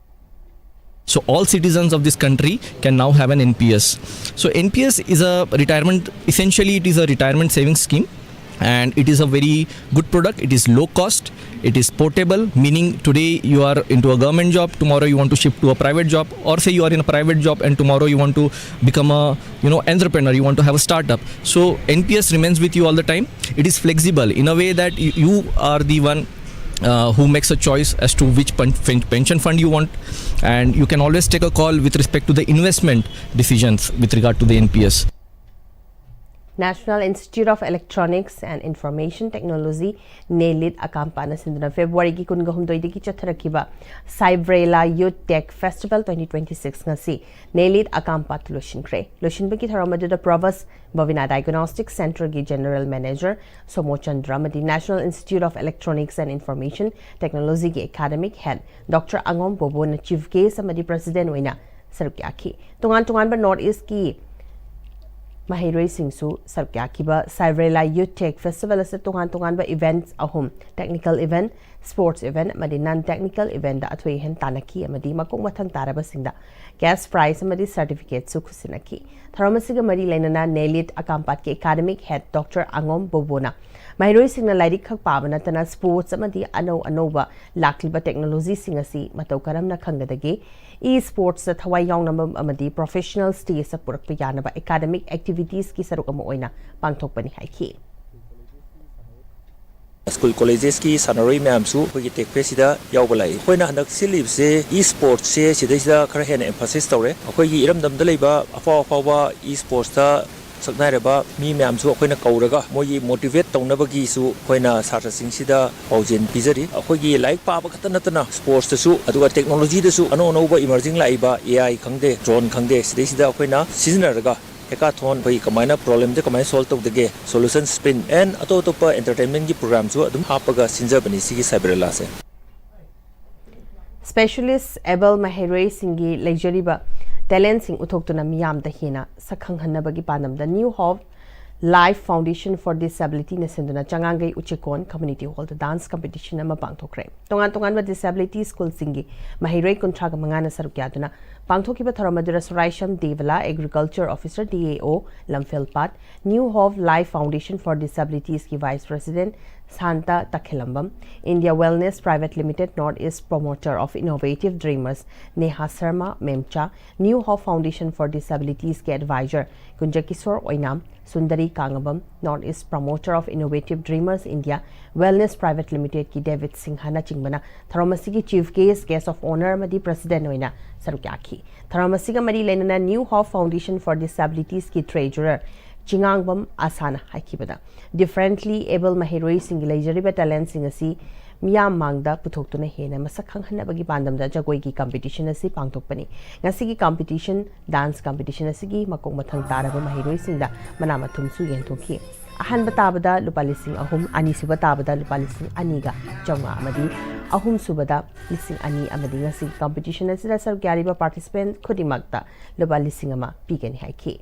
So all citizens of this country can now have an N P S. So N P S is a retirement, essentially it is a retirement savings scheme, and it is a very good product. It is low cost, it is portable, meaning today you are into a government job, tomorrow you want to shift to a private job, or say you are in a private job and tomorrow you want to become a, you know, entrepreneur, you want to have a startup. So N P S remains with you all the time. It is flexible in a way that you, you are the one uh, who makes a choice as to which pen- pen- pension fund you want, and you can always take a call with respect to the investment decisions with regard to the N P S. National Institute of Electronics and Information Technology, ꯅꯦꯂꯤꯠ ꯑꯀꯥꯝꯄꯥꯅ ꯁꯤꯟꯗꯨꯅ ꯐꯦꯕ꯭ꯔꯨꯋꯥꯔꯤꯒꯤ ꯀꯨꯟꯒ ꯍꯨꯝꯗꯣꯏꯗꯒꯤ ꯆꯠꯊꯔꯛꯈꯤꯕ ꯁꯥꯏꯕ꯭ꯔꯦꯂꯥ youth tech festival twenty twenty six ꯉꯁꯤ ꯅꯦꯂꯤꯠ ꯑꯀꯥꯝꯄꯥꯠꯇ ꯂꯣꯏꯁꯤꯟꯈ꯭ꯔꯦ꯫ ꯂꯣꯏꯁꯤꯟꯕꯒꯤ ꯊꯧꯔꯝ ꯑꯗꯨꯗ ꯄ꯭ꯔꯣꯚꯁ ꯕꯕꯤꯅꯥ ꯗꯥꯏꯒꯅꯣꯁꯇꯤꯛ ꯁꯦꯟꯇꯔꯒꯤ ꯖꯦꯅꯔꯦꯜ ꯃꯦꯅꯦꯖꯔ ꯁꯣꯃꯣ ꯆꯟꯗ꯭ꯔ ꯑꯃꯗꯤ National Institute of Electronics and Information Technology ꯒꯤ ꯑꯦꯀꯥꯗꯃꯤꯛ ꯍꯦꯗ ꯗꯣꯛꯇꯔ ꯑꯉꯣꯝ ꯕꯣꯕꯣꯅ ꯆꯤꯐ ꯒꯦꯁ꯭ꯠ ꯑꯃꯗꯤ ꯄ꯭ꯔꯦꯁꯤꯗꯦꯟꯠ ꯑꯣꯏꯅ ꯁꯔꯨꯛ ꯌꯥꯈꯤ꯫ ꯇꯣꯉꯥꯟ ꯇꯣꯉꯥꯟꯕ ꯅꯣꯔꯠ ꯏꯁ꯭ꯠꯀꯤ ꯃꯍꯩꯔꯣꯏꯁꯤꯡꯁꯨ ꯁꯔꯨꯛ ꯌꯥꯈꯤꯕ ꯁꯥꯏꯕ꯭ꯔꯦꯂꯥ ꯌꯨꯠ ꯇꯦꯛ ꯐꯦꯁꯇꯤꯚꯦꯜ ꯑꯁꯤꯗ ꯇꯣꯉꯥꯟ ꯇꯣꯉꯥꯟꯕ ꯏꯚꯦꯟꯠꯁ ꯑꯍꯨꯝ, ꯇꯦꯛꯅꯤꯀꯦꯜ ꯏꯚꯦꯟꯠ, ꯁ꯭ꯄꯣꯔꯠꯁ ꯏꯚꯦꯟꯠ ꯑꯃꯗꯤ ꯅꯟ ꯇꯦꯛꯅꯤꯀꯦꯜ ꯏꯚꯦꯟꯠꯗ ꯑꯊꯣꯏ ꯑꯍꯦꯟ ꯇꯥꯟꯅꯈꯤ ꯑꯃꯗꯤ ꯃꯀꯣꯛ ꯃꯊꯪ ꯇꯥꯔꯕꯁꯤꯡꯗ ꯀꯦꯁ ꯄ꯭ꯔꯥꯏꯖ ꯑꯃꯗꯤ ꯁꯔꯇꯤꯐꯤꯀꯦꯠꯁꯨ ꯈꯨꯠꯁꯤꯟꯅꯈꯤ꯫ ꯊꯧꯔꯝ ꯑꯁꯤꯒ ꯃꯔꯤ ꯂꯩꯅꯅ ꯅꯦꯂꯤꯠ ꯑꯀꯥꯝꯄꯥꯠꯀꯤ ꯑꯦꯀꯥꯗꯃꯤꯛ ꯍꯦꯗ ꯗꯣꯛꯇꯔ ꯑꯉꯣꯝ ꯕꯣꯕꯣꯅ ꯃꯍꯩꯔꯣꯏꯁꯤꯡꯅ ꯂꯥꯏꯔꯤꯛ ꯈꯛ ꯄꯥꯕ ꯅꯠꯇꯅ ꯁ꯭ꯄꯣꯔꯠꯁ ꯑꯃꯗꯤ ꯑꯅꯧ ꯑꯅꯧꯕ ꯂꯥꯛꯂꯤꯕ ꯇꯦꯛꯅꯣꯂꯣꯖꯤꯁꯤꯡ ꯑꯁꯤ ꯃꯇꯧ ꯀꯔꯝꯅ ꯈꯪꯒꯗꯒꯦ, ꯏ ꯁ꯭ꯄꯣꯔꯠꯁꯇ ꯊꯋꯥꯏ ꯌꯥꯎꯅꯕ ꯑꯃꯗꯤ ꯄ꯭ꯔꯣꯐꯦꯁꯅꯦꯜ ꯁ꯭ꯇꯦꯖꯇ ꯄꯨꯔꯛꯄ ꯌꯥꯅꯕ ꯑꯦꯀꯥꯗꯃꯤꯛ ꯑꯦꯛꯇꯤꯚꯤꯇꯤꯁꯀꯤ ꯁꯔꯨꯛ ꯑꯃ ꯑꯣꯏꯅ ꯄꯥꯡꯊꯣꯛꯄꯅꯤ ꯍꯥꯏꯈꯤ꯫ ꯁ꯭ꯀꯨꯜ ꯀꯣꯂꯦꯖꯦꯁꯀꯤ ꯁꯥꯟꯅꯔꯣꯏ ꯃꯌꯥꯝꯁꯨ ꯑꯩꯈꯣꯏꯒꯤ ꯇꯦꯛ ꯐꯦꯁꯁꯤꯗ ꯌꯥꯎꯕ ꯂꯥꯛꯏ꯫ ꯑꯩꯈꯣꯏꯅ ꯍꯟꯗꯛ ꯁꯤꯜꯂꯤꯕꯁꯦ ꯏ ꯁ꯭ꯄꯣꯔꯠꯁꯦ ꯁꯤꯗꯩꯁꯤꯗ ꯈꯔ ꯍꯦꯟꯅ ꯑꯦꯝꯐꯁꯤꯁ ꯇꯧꯔꯦ꯫ ꯑꯩꯈꯣꯏꯒꯤ ꯏꯔꯝꯗꯝꯗ ꯂꯩꯕ ꯑꯐꯥꯎ ꯑꯐꯥꯎꯕ ꯏ ꯁ꯭ꯄꯣꯔꯠꯁꯇ ꯁꯛꯅꯥꯏꯔꯕ ꯃꯤ ꯃꯌꯥꯝꯁꯨ ꯑꯩꯈꯣꯏꯅ ꯀꯧꯔꯒ ꯃꯣꯏꯒꯤ ꯃꯣꯇꯤꯚꯦꯠ ꯇꯧꯅꯕꯒꯤꯁꯨ ꯑꯩꯈꯣꯏꯅ ꯁꯥꯇ꯭ꯔꯁꯤꯡꯁꯤꯗ ꯄꯥꯎꯖꯦꯜ ꯄꯤꯖꯔꯤ꯫ ꯑꯩꯈꯣꯏꯒꯤ ꯂꯥꯏꯔꯤꯛ ꯄꯥꯕ ꯈꯛꯇ ꯅꯠꯇꯅ ꯁ꯭ꯄꯣꯔꯠꯁꯇꯁꯨ ꯑꯗꯨꯒ ꯇꯦꯛꯅꯣꯂꯣꯖꯤꯗꯁꯨ ꯑꯅꯧ ꯑꯅꯧꯕ ꯏꯃꯔꯖꯤꯡ ꯂꯥꯛꯏꯕ ꯑꯦ ꯑꯥꯏ ꯈꯪꯗꯦ, ꯗ꯭ꯔꯣꯟ ꯈꯪꯗꯦ, ꯁꯤꯗꯩꯁꯤꯗ ꯑꯩꯈꯣꯏꯅ ꯁꯤꯖꯤꯟꯅꯔꯒ ꯍꯦꯀꯥꯊꯣꯟ ꯑꯩꯈꯣꯏ ꯀꯃꯥꯏꯅ ꯄ꯭ꯔꯣꯕ꯭ꯂꯦꯝꯁꯦ ꯀꯃꯥꯏꯅ ꯁꯣꯜꯕ ꯇꯧꯗꯒꯦ, ꯁꯣꯂꯨꯁꯟ ꯁ꯭ꯄ꯭ꯔꯤꯟ ꯑꯦꯟ ꯑꯇꯣꯞ ꯑꯇꯣꯞꯄ ꯑꯦꯟꯇꯔꯇꯦꯟꯃꯦꯟꯒꯤ ꯄ꯭ꯔꯣꯒ꯭ꯔꯥꯝꯁꯨ ꯑꯗꯨꯝ ꯍꯥꯞꯄꯒ ꯁꯤꯟꯖꯕꯅꯤ ꯁꯤꯒꯤ ꯁꯥꯏꯕꯔꯦꯂꯥꯁꯦ꯫ ꯁ꯭ꯄꯦꯁꯤꯌꯦꯂꯤꯁ꯭ꯠ ꯑꯦꯕꯜ ꯃꯍꯩꯔꯣꯏꯁꯤꯡꯒꯤ ꯂꯩꯖꯔꯤꯕ ꯇꯦꯂꯦꯟꯠꯁꯤꯡ ꯎꯠꯊꯣꯛꯇꯨꯅ ꯃꯤꯌꯥꯝꯗ ꯍꯦꯟꯅ ꯁꯛꯈꯪꯍꯟꯅꯕꯒꯤ ꯄꯥꯟꯗꯝꯗ New Hope Life Foundation for Disabilityꯅ ꯁꯤꯟꯗꯨꯅ ꯆꯉꯥꯡꯒꯩ ꯎꯆꯦꯛꯀꯣꯟ ꯀꯝꯃ꯭ꯌꯨꯅꯤꯇꯤ ꯍꯣꯜꯗ ꯗꯥꯟꯁ ꯀꯝꯄꯤꯇꯤꯁꯟ ꯑꯃ ꯄꯥꯡꯊꯣꯛꯈ꯭ꯔꯦ꯫ ꯇꯣꯉꯥꯟ ꯇꯣꯉꯥꯟꯕ ꯗꯤꯁꯦꯕꯤꯂꯤꯇꯤ ꯁ꯭ꯀꯨꯜꯁꯤꯡꯒꯤ ꯃꯍꯩꯔꯣꯏ ꯀꯨꯟꯊ꯭ꯔꯥꯒ ꯃꯉꯥꯅ ꯁꯔꯨꯛ ꯌꯥꯗꯨꯅ ꯄꯥꯡꯊꯣꯛꯈꯤꯕ ꯊꯧꯔꯝ ꯑꯗꯨꯗ ꯁꯣꯔꯥꯏꯁꯝ ꯗꯦꯕꯂꯥ, agriculture officer, D A O, Lamphelpat, New Hope Life Foundation for Disabilitiesꯀꯤ vice president Shanta Takhellambam, India Wellness Private Limited North East Promoter of Innovative Dreamers Neha Sharma Memcha, New Hope Foundation for Disabilitiesꯀꯤ adviser Kunjakishor Oinam, Sundari Kangabam, North East Promoter of Innovative Dreamers India Wellness Private Limitedꯀꯤ ꯗꯦꯕꯤꯗ ꯁꯤꯡꯍꯅꯆꯤꯡꯕꯅ ꯊꯧꯔꯝ ꯑꯁꯤꯒꯤ chief guest, guest of honour ꯑꯃꯗꯤ president ꯑꯣꯏꯅ ꯁꯔꯨꯛ ꯌꯥꯈꯤ꯫ ꯊꯧꯔꯝ ꯑꯁꯤꯒ ꯃꯔꯤ ꯂꯩꯅꯅ New Hope Foundation for Disabilitiesꯀꯤ ꯇ꯭ꯔꯦꯖꯔꯔ ꯆꯤꯉꯥꯡꯕꯝ ꯑꯥꯁꯥꯅ ꯍꯥꯏꯈꯤꯕꯗ, ꯗꯤꯐꯔꯦꯟꯠꯂꯤ ꯑꯦꯕꯜ ꯃꯍꯩꯔꯣꯏꯁꯤꯡꯒꯤ ꯂꯩꯖꯔꯤꯕ ꯇꯦꯂꯦꯟꯠꯁꯤꯡ ꯑꯁꯤ ꯃꯤꯌꯥꯝ ꯃꯥꯡꯗ ꯄꯨꯊꯣꯛꯇꯨꯅ ꯍꯦꯟꯅ ꯃꯁꯛ ꯈꯪꯍꯟꯅꯕꯒꯤ ꯄꯥꯟꯗꯝꯗ ꯖꯒꯣꯏꯒꯤ ꯀꯝꯄꯤꯇꯤꯁꯟ ꯑꯁꯤ ꯄꯥꯡꯊꯣꯛꯄꯅꯤ꯫ ꯉꯁꯤꯒꯤ ꯀꯝꯄꯤꯇꯤꯁꯟ, ꯗꯥꯟꯁ ꯀꯝꯄꯤꯇꯤꯁꯟ ꯑꯁꯤꯒꯤ ꯃꯀꯣꯛ ꯃꯊꯪ ꯇꯥꯔꯕ ꯃꯍꯩꯔꯣꯏꯁꯤꯡꯗ ꯃꯅꯥ ꯃꯊꯨꯝꯁꯨ ꯌꯦꯟꯊꯣꯛꯈꯤ꯫ ꯑꯍꯥꯟꯕ ꯇꯥꯕꯗ ꯂꯨꯄꯥ ꯂꯤꯁꯤꯡ ꯑꯍꯨꯝ, ꯑꯅꯤꯁꯨꯕ ꯇꯥꯕꯗ ꯂꯨꯄꯥ ꯂꯤꯁꯤꯡ ꯑꯅꯤꯒ ꯆꯥꯝꯃꯉꯥ ꯑꯃꯗꯤ ꯑꯍꯨꯝꯁꯨꯕꯗ ꯂꯤꯁꯤꯡ ꯑꯅꯤ ꯑꯃꯗꯤ ꯉꯁꯤꯒꯤ ꯀꯝꯄꯤꯇꯤꯁꯟ ꯑꯁꯤꯗ ꯁꯔꯨꯛ ꯌꯥꯔꯤꯕ ꯄꯥꯔꯇꯤꯁꯤꯄꯦꯟꯠ ꯈꯨꯗꯤꯡꯃꯛꯇ ꯂꯨꯄꯥ ꯂꯤꯁꯤꯡ ꯑꯃ ꯄꯤꯒꯅꯤ ꯍꯥꯏꯈꯤ꯫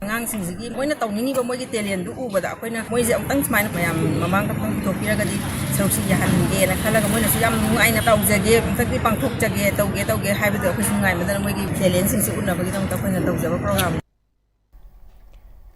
ꯑꯉꯥꯡꯁꯤꯡꯁꯤꯒꯤ ꯃꯣꯏꯅ ꯇꯧꯅꯤꯡꯉꯤꯕ ꯃꯣꯏꯒꯤ talentꯗꯨ ꯎꯕꯗ ꯑꯩꯈꯣꯏꯅ ꯃꯣꯏꯁꯦ ꯑꯃꯨꯛꯇꯪ ꯁꯨꯃꯥꯏꯅ ꯃꯌꯥꯝ ꯃꯃꯥꯡꯗ ꯑꯃꯨꯛꯇꯪ ꯄꯨꯊꯣꯛꯄꯤꯔꯒꯗꯤ ꯁꯔꯨꯛꯁꯤ ꯌꯥꯍꯟꯒꯦꯅ ꯈꯜꯂꯒ ꯃꯣꯏꯅꯁꯨ ꯌꯥꯝ ꯅꯨꯡꯉꯥꯏꯅ ꯇꯧꯖꯒꯦ, ꯑꯃꯨꯛꯇꯪꯗꯤ ꯄꯥꯡꯊꯣꯛꯆꯒꯦ, ꯇꯧꯒꯦ ꯇꯧꯒꯦ ꯍꯥꯏꯕꯗꯣ ꯑꯩꯈꯣꯏꯁꯨ ꯅꯨꯡꯉꯥꯏꯃꯟꯗꯅ ꯃꯣꯏꯒꯤ talentꯁꯤꯡꯁꯤ ꯎꯠꯅꯕꯒꯤꯗꯃꯛꯇ ꯑꯩꯈꯣꯏꯅ ꯇꯧꯖꯕ program꯫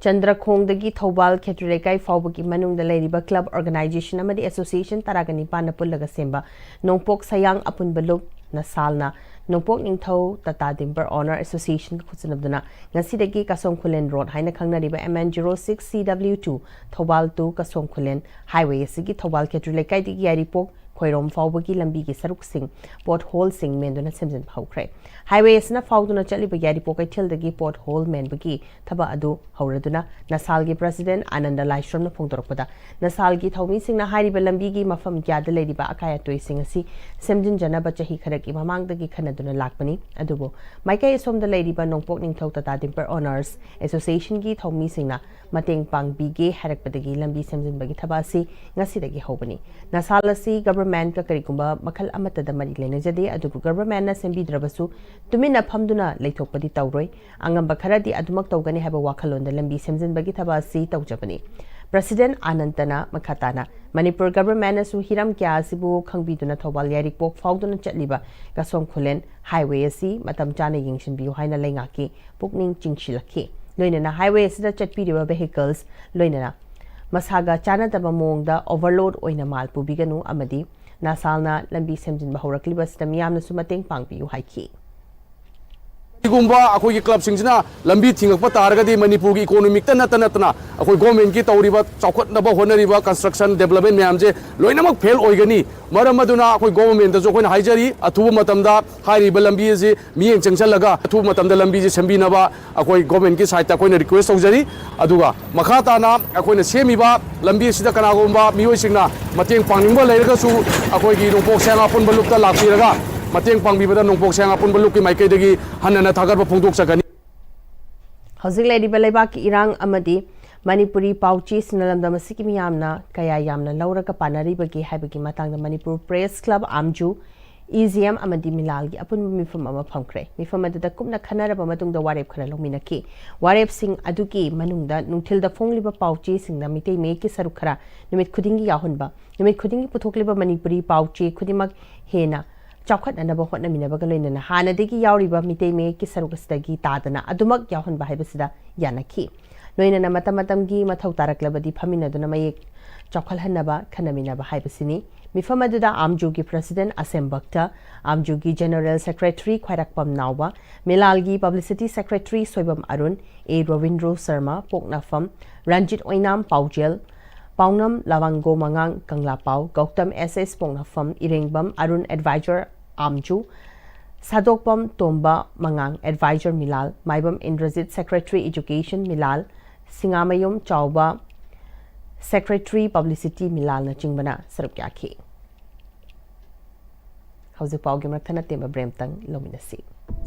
ꯆꯟꯗ꯭ꯔꯈꯣꯡꯗꯒꯤ ꯊꯧꯕꯥꯜ ꯈꯦꯇ꯭ꯔꯤ ꯂꯩꯀꯥꯏ ꯐꯥꯎꯕꯒꯤ ꯃꯅꯨꯡꯗ ꯂꯩꯔꯤꯕ club organization ꯑꯃꯗꯤ association ꯇꯔꯥꯒ ꯅꯤꯄꯥꯟꯅ ꯄꯨꯜꯂꯒ ꯁꯦꯝꯕ ꯅꯣꯡꯄꯣꯛ ꯁꯌꯥꯡ ꯑꯄꯨꯟꯕ ꯂꯨꯞ ꯅꯁꯥꯜꯅ ꯅꯣꯡꯄꯣꯛ ꯅꯤꯡꯊꯧ ꯇꯥꯇꯥ ꯇꯤꯝꯕꯔ ꯑꯣꯅꯔ ꯑꯦꯁꯣꯁꯤꯌꯦꯁꯟꯒ ꯈꯨꯠꯁꯝꯅꯗꯨꯅ ꯉꯁꯤꯗꯒꯤ ꯀꯁꯣꯝ ꯈꯨꯂꯦꯟ ꯔꯣꯗ ꯍꯥꯏꯅ ꯈꯪꯅꯔꯤꯕ M N zero six C W two Thoubal to ꯀꯁꯣꯝ Khulen highway ꯑꯁꯤꯒꯤ ꯊꯧꯕꯥꯜ ꯈꯦꯇ꯭ꯔꯤ ꯂꯩꯀꯥꯏꯗꯒꯤ ꯌꯥꯏꯔꯤꯄꯣꯛ ꯈꯣꯏꯔꯣꯝ ꯐꯥꯎꯕꯒꯤ ꯂꯝꯕꯤꯒꯤ ꯁꯔꯨꯛꯁꯤꯡ, pothole ꯁꯤꯡ ꯃꯦꯟꯗꯨꯅ ꯁꯦꯝꯖꯤꯟꯕ ꯍꯧꯈ꯭ꯔꯦ꯫ Highway ꯑꯁꯤꯅ ꯐꯥꯎꯗꯨꯅ ꯆꯠꯂꯤꯕ ꯌꯥꯏꯔꯤꯄꯣꯛ ꯀꯩꯊꯦꯜꯗꯒꯤ pothole ꯃꯦꯟꯕꯒꯤ ꯊꯕꯛ ꯑꯗꯨ ꯍꯧꯔꯗꯨꯅ ꯅꯁꯥꯜꯒꯤ president ꯑꯥꯅꯟꯗ ꯂꯥꯏꯁ꯭ꯔꯝꯅ ꯐꯣꯡꯗꯣꯔꯛꯄꯗ, ꯅꯁꯥꯜꯒꯤ ꯊꯧꯃꯤꯁꯤꯡꯅ ꯍꯥꯏꯔꯤꯕ ꯂꯝꯕꯤꯒꯤ ꯃꯐꯝ ꯀꯌꯥꯗ ꯂꯩꯔꯤꯕ ꯑꯀꯥꯏ ꯑꯇꯣꯏꯁꯤꯡ ꯑꯁꯤ ꯁꯦꯝꯖꯤꯟꯖꯅꯕ ꯆꯍꯤ ꯈꯔꯒꯤ ꯃꯃꯥꯡꯗꯒꯤ ꯈꯟꯅꯗꯨꯅ ꯂꯥꯛꯄꯅꯤ꯫ ꯑꯗꯨꯕꯨ ꯃꯥꯏꯀꯩ ꯑꯁꯣꯝꯗ ꯂꯩꯔꯤꯕ ꯅꯣꯡꯄꯣꯛ ꯅꯤꯡꯊꯧ ꯇꯥꯇꯥ ꯇꯤꯝꯕꯔ ꯑꯣꯅꯔꯁ ꯑꯦꯁꯣꯁꯤꯌꯦꯁꯟꯒꯤ ꯊꯧꯃꯤꯁꯤꯡꯅ ꯃꯇꯦꯡ ꯄꯥꯡꯕꯤꯒꯦ ꯍꯥꯏꯔꯛꯄꯗꯒꯤ ꯂꯝꯕꯤ ꯁꯦꯝꯖꯤꯟꯕꯒꯤ ꯊꯕꯛ ꯑꯁꯤ ꯉꯁꯤꯗꯒꯤ ꯍꯧꯕꯅꯤ꯫ ꯅꯁꯥꯜ ꯑꯁꯤ governmentꯀ ꯀꯔꯤꯒꯨꯝꯕ ꯃꯈꯜ ꯑꯃꯠꯇꯗ ꯃꯔꯤ ꯂꯩꯅꯖꯗꯦ, ꯑꯗꯨꯕꯨ governmentꯅ ꯁꯦꯝꯕꯤꯗ꯭ꯔꯕꯁꯨ ꯇꯨꯃꯤꯟꯅ ꯐꯝꯗꯨꯅ ꯂꯩꯊꯣꯛꯄꯗꯤ ꯇꯧꯔꯣꯏ꯫ ꯑꯉꯝꯕ ꯈꯔꯗꯤ ꯑꯗꯨꯃꯛ ꯇꯧꯒꯅꯤ ꯍꯥꯏꯕ ꯋꯥꯈꯜꯂꯣꯟꯗ ꯂꯝꯕꯤ ꯁꯦꯝꯖꯤꯟꯕꯒꯤ ꯊꯕꯛ ꯑꯁꯤ ꯇꯧꯖꯕꯅꯤ꯫ President ꯑꯥꯅꯟꯗꯅ ꯃꯈꯥ ꯇꯥꯅ, ꯃꯅꯤꯄꯨꯔ governmentꯅꯁꯨ ꯍꯤꯔꯝ ꯀꯌꯥ ꯑꯁꯤꯕꯨ ꯈꯪꯕꯤꯗꯨꯅ ꯊꯧꯕꯥꯜ ꯌꯥꯏꯔꯤꯄꯣꯛ ꯐꯥꯎꯗꯨꯅ ꯆꯠꯂꯤꯕ ꯀꯁꯣꯝ ꯈꯨꯂꯦꯟ highway ꯑꯁꯤ ꯃꯇꯝ ꯆꯥꯅ ꯌꯦꯡꯁꯤꯟꯕꯤꯌꯨ ꯍꯥꯏꯅ ꯂꯩꯉꯥꯛꯀꯤ ꯄꯨꯛꯅꯤꯡ ꯆꯤꯡꯁꯤꯜꯂꯛꯈꯤ꯫ ꯂꯣꯏꯅꯅ highway ꯑꯁꯤꯗ ꯆꯠꯄꯤꯔꯤꯕ vehicles ꯂꯣꯏꯅꯅ ꯃꯁꯥꯒ ꯆꯥꯟꯅꯗꯕ ꯃꯑꯣꯡꯗ overload ꯑꯣꯏꯅ ꯃꯥꯜ ꯄꯨꯕꯤꯒꯅꯨ ꯑꯃꯗꯤ ꯅꯁꯥꯜꯅ ꯂꯝꯕꯤ ꯁꯦꯝꯖꯤꯟꯕ ꯍꯧꯔꯛꯂꯤꯕ ꯑꯁꯤꯗ ꯃꯤꯌꯥꯝꯅꯁꯨ ꯃꯇꯦꯡ ꯄꯥꯡꯕꯤꯌꯨ ꯍꯥꯏꯈꯤ꯫ ꯀꯔꯤꯒꯨꯝꯕ ꯑꯩꯈꯣꯏꯒꯤ clubꯁꯤꯡꯁꯤꯅ ꯂꯝꯕꯤ ꯊꯤꯡꯉꯛꯄ ꯇꯥꯔꯒꯗꯤ ꯃꯅꯤꯄꯨꯔꯒꯤ economicꯇ ꯅꯠꯇ ꯅꯠꯇꯅ ꯑꯩꯈꯣꯏ governmentꯀꯤ ꯇꯧꯔꯤꯕ ꯆꯥꯎꯈꯠꯅꯕ ꯍꯣꯠꯅꯔꯤꯕ construction development ꯃꯌꯥꯝꯁꯦ ꯂꯣꯏꯅꯃꯛ fail ꯑꯣꯏꯒꯅꯤ꯫ ꯃꯔꯝ ꯑꯗꯨꯅ ꯑꯩꯈꯣꯏ governmentꯇꯁꯨ ꯑꯩꯈꯣꯏꯅ ꯍꯥꯏꯖꯔꯤ, ꯑꯊꯨꯕ ꯃꯇꯝꯗ ꯍꯥꯏꯔꯤꯕ ꯂꯝꯕꯤ ꯑꯁꯤ ꯃꯤꯠꯌꯦꯡ ꯆꯪꯁꯤꯜꯂꯒ ꯑꯊꯨꯕ ꯃꯇꯝꯗ ꯂꯝꯕꯤꯁꯤ ꯁꯦꯝꯕꯤꯅꯕ ꯑꯩꯈꯣꯏ governmentꯀꯤ sideꯇ ꯑꯩꯈꯣꯏꯅ request ꯇꯧꯖꯔꯤ꯫ ꯑꯗꯨꯒ ꯃꯈꯥ ꯇꯥꯅ ꯑꯩꯈꯣꯏꯅ ꯁꯦꯝꯃꯤꯕ ꯂꯝꯕꯤ ꯑꯁꯤꯗ ꯀꯅꯥꯒꯨꯝꯕ ꯃꯤꯑꯣꯏꯁꯤꯡꯅ ꯃꯇꯦꯡ ꯄꯥꯡꯅꯤꯡꯕ ꯂꯩꯔꯒꯁꯨ ꯑꯩꯈꯣꯏꯒꯤ ꯅꯣꯡꯄꯣꯛ ꯁꯌꯥꯡ ꯑꯄꯨꯟꯕ ꯂꯨꯞꯇ ꯂꯥꯛꯄꯤꯔꯒ ꯃꯇꯦꯡ ꯄꯥꯡꯕꯤꯕꯗ ꯅꯣꯡꯄꯣꯛ ꯁꯌꯥꯡ ꯑꯄꯨꯟꯕ ꯂꯨꯞꯀꯤ ꯃꯥꯏꯀꯩꯗꯒꯤ ꯍꯟꯅ ꯍꯟꯅ ꯊꯥꯒꯠꯄ ꯐꯣꯡꯗꯣꯛꯆꯒꯅꯤ꯫ ꯍꯧꯖꯤꯛ ꯂꯩꯔꯤꯕ ꯂꯩꯕꯥꯛꯀꯤ ꯏꯔꯥꯡ ꯑꯃꯗꯤ ꯃꯅꯤꯄꯨꯔꯤ ꯄꯥꯎꯆꯦꯁꯤꯡꯅ ꯂꯝꯗꯝ ꯑꯁꯤꯒꯤ ꯃꯤꯌꯥꯝꯅ ꯀꯌꯥ ꯌꯥꯝꯅ ꯂꯧꯔꯒ ꯄꯥꯅꯔꯤꯕꯒꯦ ꯍꯥꯏꯕꯒꯤ ꯃꯇꯥꯡꯗ Manipur Press Club, AMJU, E G M ꯑꯃꯗꯤ ꯃꯤꯂꯥꯜꯒꯤ ꯑꯄꯨꯟꯕ ꯃꯤꯐꯝ ꯑꯃ ꯐꯝꯈ꯭ꯔꯦ꯫ ꯃꯤꯐꯝ ꯑꯗꯨꯗ ꯀꯨꯞꯅ ꯈꯟꯅꯔꯕ ꯃꯇꯨꯡꯗ ꯋꯥꯔꯦꯞ ꯈꯔ ꯂꯧꯃꯤꯟꯅꯈꯤ꯫ ꯋꯥꯔꯦꯞꯁꯤꯡ ꯑꯗꯨꯒꯤ ꯃꯅꯨꯡꯗ ꯅꯨꯡꯊꯤꯜꯗ ꯐꯣꯡꯂꯤꯕ ꯄꯥꯎ ꯆꯦꯁꯤꯡꯗ ꯃꯤꯇꯩ ꯃꯌꯦꯛꯀꯤ ꯁꯔꯨꯛ ꯈꯔ ꯅꯨꯃꯤꯠ ꯈꯨꯗꯤꯡꯒꯤ ꯌꯥꯎꯍꯟꯕ, ꯅꯨꯃꯤꯠ ꯈꯨꯗꯤꯡꯒꯤ ꯄꯨꯊꯣꯛꯂꯤꯕ ꯃꯅꯤꯄꯨꯔꯤ ꯄꯥꯎ ꯆꯦ ꯈꯨꯗꯤꯡꯃꯛ ꯍꯦꯟꯅ ꯆꯥꯎꯈꯠꯅꯅꯕ ꯍꯣꯠꯅꯃꯤꯟꯅꯕꯒ ꯂꯣꯏꯅꯅ ꯍꯥꯟꯅꯗꯒꯤ ꯌꯥꯎꯔꯤꯕ ꯃꯤꯇꯩ ꯃꯌꯦꯛꯀꯤ ꯁꯔꯨꯛ ꯑꯁꯤꯗꯒꯤ ꯇꯥꯗꯅ ꯑꯗꯨꯃꯛ ꯌꯥꯎꯍꯟꯕ ꯍꯥꯏꯕꯁꯤꯗ ꯌꯥꯅꯈꯤ꯫ ꯂꯣꯏꯅꯅ ꯃꯇꯝ ꯃꯇꯝꯒꯤ ꯃꯊꯧ ꯇꯥꯔꯛꯂꯕꯗꯤ ꯐꯝꯃꯤꯟꯅꯗꯨꯅ ꯃꯌꯦꯛ ꯆꯥꯎꯈꯠꯍꯟꯅꯕ ꯈꯟꯅꯃꯤꯟꯅꯕ ꯍꯥꯏꯕꯁꯤꯅꯤ꯫ ꯃꯤꯐꯝ ꯑꯗꯨꯗ ꯑꯥꯝꯖꯨꯒꯤ ꯄ꯭ꯔꯁꯤꯗꯦꯟ ꯑꯁꯦꯝ ꯚꯛꯇ, ꯑꯥꯝꯖꯨꯒꯤ ꯖꯦꯅꯔꯦꯜ ꯁꯦꯀ꯭ꯔꯦꯇꯔꯤ ꯈ꯭ꯋꯥꯏꯔꯥꯛꯄꯝ ꯅꯥꯎꯕ, ꯃꯤꯂꯥꯜꯒꯤ ꯄꯕ꯭ꯂꯤꯁꯤꯇꯤ ꯁꯦꯀ꯭ꯔꯦꯇꯔꯤ ꯁꯣꯏꯕꯝ ꯑꯔꯨꯟ, ꯑꯦ ꯔꯣꯕꯤꯟꯗ꯭ꯔꯣ ꯁꯔꯃ, ꯄꯣꯛꯅꯐꯝ ꯔꯟꯖꯤꯠ ꯑꯣꯏꯅꯥꯝ ꯄꯥꯎꯖꯦꯜ, ꯄꯥꯎꯅꯝ ꯂꯋꯥꯡꯒꯣ ꯃꯉꯥꯡ ꯀꯪꯂꯥꯄꯥꯎ, ꯒꯧꯇꯝ ꯑꯦꯁ ꯑꯦꯁ ꯄꯣꯛꯅꯐꯝ ꯏꯔꯦꯡꯕꯝ ꯑꯔꯨꯟ ꯑꯦꯗꯚꯥꯏꯖꯔ ꯑꯥꯝꯖꯨ, ꯁꯥꯗꯣꯛꯄꯝ ꯇꯣꯝꯕ ꯃꯉꯥꯡ ꯑꯦꯗꯚꯥꯏꯖꯔ ꯃꯤꯂꯥꯜ, ꯃꯥꯏꯕꯝ ꯏꯟꯗ꯭ꯔꯖꯤꯠ ꯁꯦꯀ꯭ꯔꯦꯇꯔꯤ ꯏꯗꯨꯀꯦꯁꯟ ꯃꯤꯂꯥꯜ, ꯁꯤꯡꯉꯥꯃꯌꯨꯝ ꯆꯥꯎꯕ ꯁꯦꯀ꯭ꯔꯦꯇꯔꯤ ꯄꯕ꯭ꯂꯤꯁꯤꯇꯤ ꯃꯤꯂꯥꯜꯅꯆꯤꯡꯕꯅ ꯁꯔꯨꯛ ꯌꯥꯈꯤ꯫ ꯍꯧꯖꯤꯛ ꯄꯥꯎꯒꯤ ꯃꯔꯛ ꯊꯠꯅ ꯇꯦꯟꯕ ꯕ꯭ꯔꯦꯛ ꯑꯃꯇꯪ ꯂꯧꯃꯤꯟꯅꯁꯤ꯫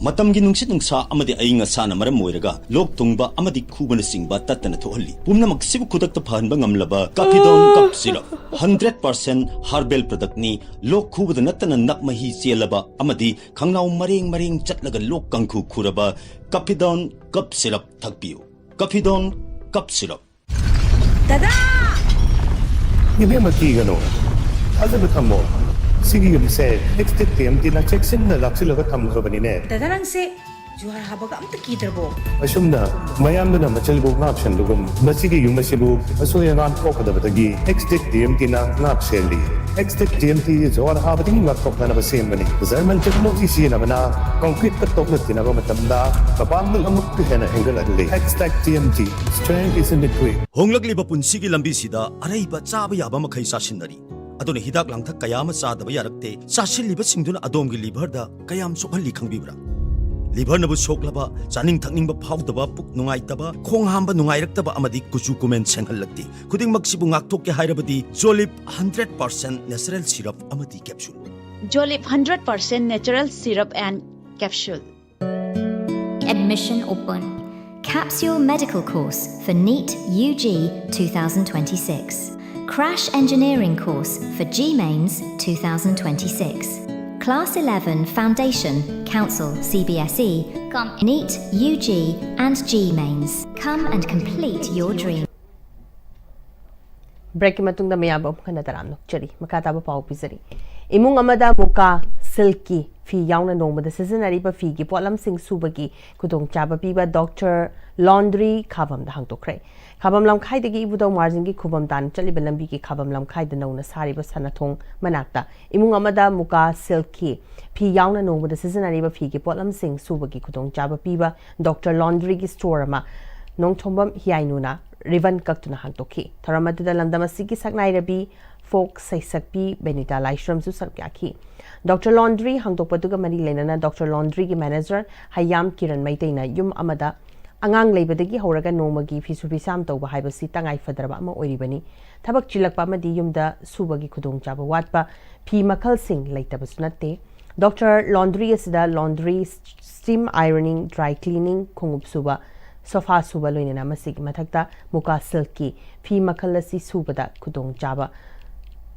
ꯃꯇꯝꯒꯤ ꯅꯨꯡꯁꯤꯠ ꯅꯨꯡꯁꯥ ꯑꯃꯗꯤ ꯑꯏꯪ ꯑꯁꯥꯅ ꯃꯔꯝ ꯑꯣꯏꯔꯒ ꯂꯣꯛ ꯊꯨꯡꯕ ꯑꯃꯗꯤ ꯈꯨꯕꯅꯆꯤꯡꯕ ꯇꯠꯇꯅ ꯊꯣꯛꯍꯜꯂꯤ꯫ ꯄꯨꯝꯅꯃꯛꯁꯤꯕꯨ ꯈꯨꯗꯛꯇ ꯐꯍꯟꯕ ꯉꯝꯂꯕ ꯀꯥꯐꯤꯗꯣꯟ ꯀꯞ ꯁꯤꯔꯞ ꯍꯟꯗ꯭ꯔꯦꯠ ꯄꯥꯔꯁꯦꯟ ꯍꯥꯔꯕꯦꯜ ꯄ꯭ꯔꯗꯛꯅꯤ꯫ ꯂꯣꯛ ꯈꯨꯕꯗ ꯅꯠꯇꯅ ꯅꯞ ꯃꯍꯤ ꯆꯦꯜꯂꯕ ꯑꯃꯗꯤ ꯈꯪꯅꯥꯎ ꯃꯔꯦꯡ ꯃꯔꯦꯡ ꯆꯠꯂꯒ ꯂꯣꯛ ꯀꯥꯡꯈꯨ ꯈꯨꯔꯕ ꯀꯥꯐꯤꯗꯣꯟ ꯀꯞ ꯁꯤꯔꯞ ꯊꯛꯄꯤꯌꯨ꯫ ꯀꯥꯐꯤꯗꯣꯟ ꯀꯞ ꯁꯤꯔꯞ꯫ ꯗꯗꯥ! ꯏꯕꯦꯝꯃ, ꯀꯤꯒꯅꯨ, ꯊꯥꯖꯕ ꯊꯝꯃꯣ꯫ ꯁꯤꯒꯤ ꯌꯨꯝꯁꯦ ꯑꯦꯛꯁꯇꯦꯛ ꯇꯤ ꯑꯦꯝ ꯇꯤꯅ ꯆꯦꯛꯁꯤꯟꯅ ꯂꯥꯛꯁꯤꯜꯂꯒ ꯊꯝꯈ꯭ꯔꯕꯅꯤꯅꯦ꯫ ꯗꯗꯥ, ꯅꯪꯁꯦ ꯖꯨꯍꯥꯔ ꯍꯥꯕꯒ ꯑꯝꯇ ꯀꯤꯗ꯭ꯔꯕꯣ? ꯑꯁꯨꯝꯅ ꯃꯌꯥꯝꯗꯨꯅ ꯃꯆꯜꯕꯨ ꯉꯥꯛꯁꯦꯟꯕꯒꯨꯝ, ꯃꯁꯤꯒꯤ ꯌꯨꯝ ꯑꯁꯤꯕꯨ ꯑꯁꯣꯏ ꯑꯉꯥꯝ ꯊꯣꯛꯀꯗꯕꯗꯒꯤ ꯑꯦꯛꯁꯇꯦꯛ ꯇꯤ ꯑꯦꯝ ꯇꯤꯅ ꯉꯥꯛ ꯁꯦꯜꯂꯤ꯫ ꯑꯦꯛꯁꯇꯦꯛ ꯇꯤ ꯑꯦꯝ ꯇꯤ ꯖꯨꯍꯥꯔ ꯍꯥꯕꯗꯒꯤ ꯉꯥꯛꯊꯣꯛꯅꯅꯕ ꯁꯦꯝꯕꯅꯤ꯫ ꯖꯔꯃꯟ ꯇꯦꯛꯅꯣꯂꯣꯖꯤ ꯁꯤꯖꯤꯟꯅꯕꯅ ꯀꯣꯟꯀ꯭ꯔꯤꯠꯀ ꯇꯣꯛꯅ ꯇꯤꯟꯅꯕ ꯃꯇꯝꯗ ꯃꯄꯥꯡꯒꯜ ꯑꯃꯨꯛꯀ ꯍꯦꯟꯅ ꯍꯦꯟꯒꯠꯍꯜꯂꯤ꯫ Xtech T M T, strength is in the grit. ꯍꯣꯡꯂꯛꯂꯤꯕ ꯄꯨꯟꯁꯤꯒꯤ ꯂꯝꯕꯤꯁꯤꯗ ꯑꯔꯩꯕ ꯆꯥꯕ ꯌꯥꯕ ꯃꯈꯩ ꯆꯥꯁꯤꯟꯅꯔꯤ꯫ ꯑꯗꯨꯅ ꯍꯤꯗꯥꯛ ꯂꯥꯡꯊꯛ ꯀꯌꯥ ꯑꯃ ꯆꯥꯗꯕ ꯌꯥꯔꯛꯇꯦ꯫ ꯆꯥꯁꯤꯜꯂꯤꯕꯁꯤꯡꯗꯨꯅ ꯑꯗꯣꯝꯒꯤ ꯂꯤꯚꯔꯗ ꯀꯌꯥꯝ ꯁꯣꯛꯍꯜꯂꯤ ꯈꯪꯕꯤꯕ꯭ꯔꯥ? ꯂꯤꯚꯔꯅꯕꯨ ꯁꯣꯛꯂꯕ, ꯆꯥꯅꯤꯡ ꯊꯛꯅꯤꯡꯕ ꯐꯥꯎꯗꯕ, ꯄꯨꯛ ꯅꯨꯡꯉꯥꯏꯇꯕ, ꯈꯣꯡ ꯍꯥꯝꯕ ꯅꯨꯡꯉꯥꯏꯔꯛꯇꯕ ꯑꯃꯗꯤ ꯀꯨꯆꯨ ꯀꯨꯃꯦꯟ ꯁꯦꯡꯍꯜꯂꯛꯇꯦ꯫ ꯈꯨꯗꯤꯡꯃꯛꯁꯤꯕꯨ ꯉꯥꯛꯊꯣꯛꯀꯦ ꯍꯥꯏꯔꯕꯗꯤ ꯖꯣꯂꯤꯞ ꯍꯟꯗ꯭ꯔꯦꯠ ꯄꯥꯔꯁꯦꯟ ꯅꯦꯆꯔꯦꯜ ꯁꯤꯔꯞ ꯑꯃꯗꯤ capsule. Jolip hundred percent natural syrup and capsule. Admission open. Capsule medical course for NEET U G two thousand twenty-six. Crash engineering course for G mains two thousand twenty-six. Class eleven Foundation, Council, C B S E, Come NEET, U G and G Mains. Come and complete your dream. Breakꯀꯤ ꯃꯇꯨꯡꯗ ꯃꯌꯥꯝꯕꯨ ꯑꯃꯨꯛ ꯍꯟꯅ ꯇꯔꯥꯝꯅ ꯑꯣꯛꯆꯔꯤ꯫ ꯃꯈꯥ ꯇꯥꯕ ꯄꯥꯎ ꯄꯤꯖꯔꯤ꯫ ꯏꯃꯨꯡ ꯑꯃꯗ ꯃꯨꯀꯥ ꯁꯤꯜꯛꯀꯤ ꯐꯤ ꯌꯥꯎꯅ ꯅꯣꯡꯃꯗ ꯁꯤꯖꯤꯟꯅꯔꯤꯕ ꯐꯤꯒꯤ ꯄꯣꯠꯂꯝꯁꯤꯡ ꯁꯨꯕꯒꯤ ꯈꯨꯗꯣꯡꯆꯥꯕ ꯄꯤꯕ ꯗꯣꯛꯇꯔ ꯂꯣꯟꯗ꯭ꯔꯤ ꯈꯥꯕꯝꯗ ꯍꯥꯡꯗꯣꯛꯈ꯭ꯔꯦ꯫ ꯈꯥꯕꯝ ꯂꯝꯈꯥꯏꯗꯒꯤ ꯏꯕꯨꯙꯧ ꯃꯥꯔꯖꯤꯡꯒꯤ ꯈꯨꯕꯝ ꯇꯥꯟꯅ ꯆꯠꯂꯤꯕ ꯂꯝꯕꯤꯒꯤ ꯈꯥꯕꯝ ꯂꯝꯈꯥꯏꯗ ꯅꯧꯅ ꯁꯥꯔꯤꯕ ꯁꯅꯥꯊꯣꯡ ꯃꯅꯥꯛꯇ ꯏꯃꯨꯡ ꯑꯃꯗ ꯃꯨꯀꯥ ꯁꯤꯜꯛꯀꯤ ꯐꯤ ꯌꯥꯎꯅ ꯅꯣꯡꯃꯗ ꯁꯤꯖꯤꯟꯅꯔꯤꯕ ꯐꯤꯒꯤ ꯄꯣꯠꯂꯝꯁꯤꯡ ꯁꯨꯕꯒꯤ ꯈꯨꯗꯣꯡꯆꯥꯕ ꯄꯤꯕ ꯗꯣꯛꯇꯔ ꯂꯣꯟꯗ꯭ꯔꯤꯒꯤ ꯁ꯭ꯇꯣꯔ ꯑꯃ ꯅꯣꯡꯊꯣꯝꯕꯝ ꯍꯤꯌꯥꯏꯅꯨꯅ ꯔꯤꯕꯟ ꯀꯛꯇꯨꯅ ꯍꯥꯡꯗꯣꯛꯈꯤ꯫ ꯊꯧꯔꯝ ꯑꯗꯨꯗ ꯂꯝꯗꯝ ꯑꯁꯤꯒꯤ ꯁꯛꯅꯥꯏꯔꯕꯤ ꯐꯣꯛ ꯁꯩꯁꯛꯄꯤ ꯕꯦꯅꯤꯇꯥ ꯂꯥꯏꯁ꯭ꯔꯝꯁꯨ ꯁꯔꯨꯛ ꯌꯥꯈꯤ꯫ ꯗꯣꯛꯇꯔ ꯂꯣꯟꯗ꯭ꯔꯤ ꯍꯥꯡꯗꯣꯛꯄꯗꯨꯒ ꯃꯔꯤ ꯂꯩꯅꯅ ꯗꯣꯛꯇꯔ ꯂꯣꯟꯗ꯭ꯔꯤꯒꯤ ꯃꯦꯅꯦꯖꯔ ꯍꯩꯌꯥꯝ ꯀꯤꯔꯟ ꯃꯩꯇꯩꯅ ꯌꯨꯝ ꯑꯃꯗ ꯑꯉꯥꯡ ꯂꯩꯕꯗꯒꯤ ꯍꯧꯔꯒ ꯅꯣꯡꯃꯒꯤ ꯐꯤꯁꯨ ꯐꯤꯁꯥꯝ ꯇꯧꯕ ꯍꯥꯏꯕꯁꯤ ꯇꯉꯥꯏ ꯐꯗ꯭ꯔꯕ ꯑꯃ ꯑꯣꯏꯔꯤꯕꯅꯤ꯫ ꯊꯕꯛ ꯆꯤꯜꯂꯛꯄ ꯑꯃꯗꯤ ꯌꯨꯝꯗ ꯁꯨꯕꯒꯤ ꯈꯨꯗꯣꯡꯆꯥꯕ ꯋꯥꯠꯄ, ꯐꯤ ꯃꯈꯜꯁꯤꯡ ꯂꯩꯇꯕꯁꯨ ꯅꯠꯇꯦ꯫ ꯗꯣꯛꯇꯔ ꯂꯣꯟꯗ꯭ꯔꯤ ꯑꯁꯤꯗ ꯂꯣꯟꯗ꯭ꯔꯤ, ꯁ꯭ꯇꯤꯝ ꯑꯥꯏꯔꯅꯤꯡ, ꯗ꯭ꯔꯥꯏ ꯀ꯭ꯂꯤꯅꯤꯡ, ꯈꯣꯡꯎꯞ ꯁꯨꯕ, ꯁꯣꯐꯥ ꯁꯨꯕ, ꯂꯣꯏꯅꯅ ꯃꯁꯤꯒꯤ ꯃꯊꯛꯇ ꯃꯨꯀꯥ ꯁꯤꯜꯛꯀꯤ ꯐꯤ ꯃꯈꯜ ꯑꯁꯤ ꯁꯨꯕꯗ ꯈꯨꯗꯣꯡꯆꯥꯕ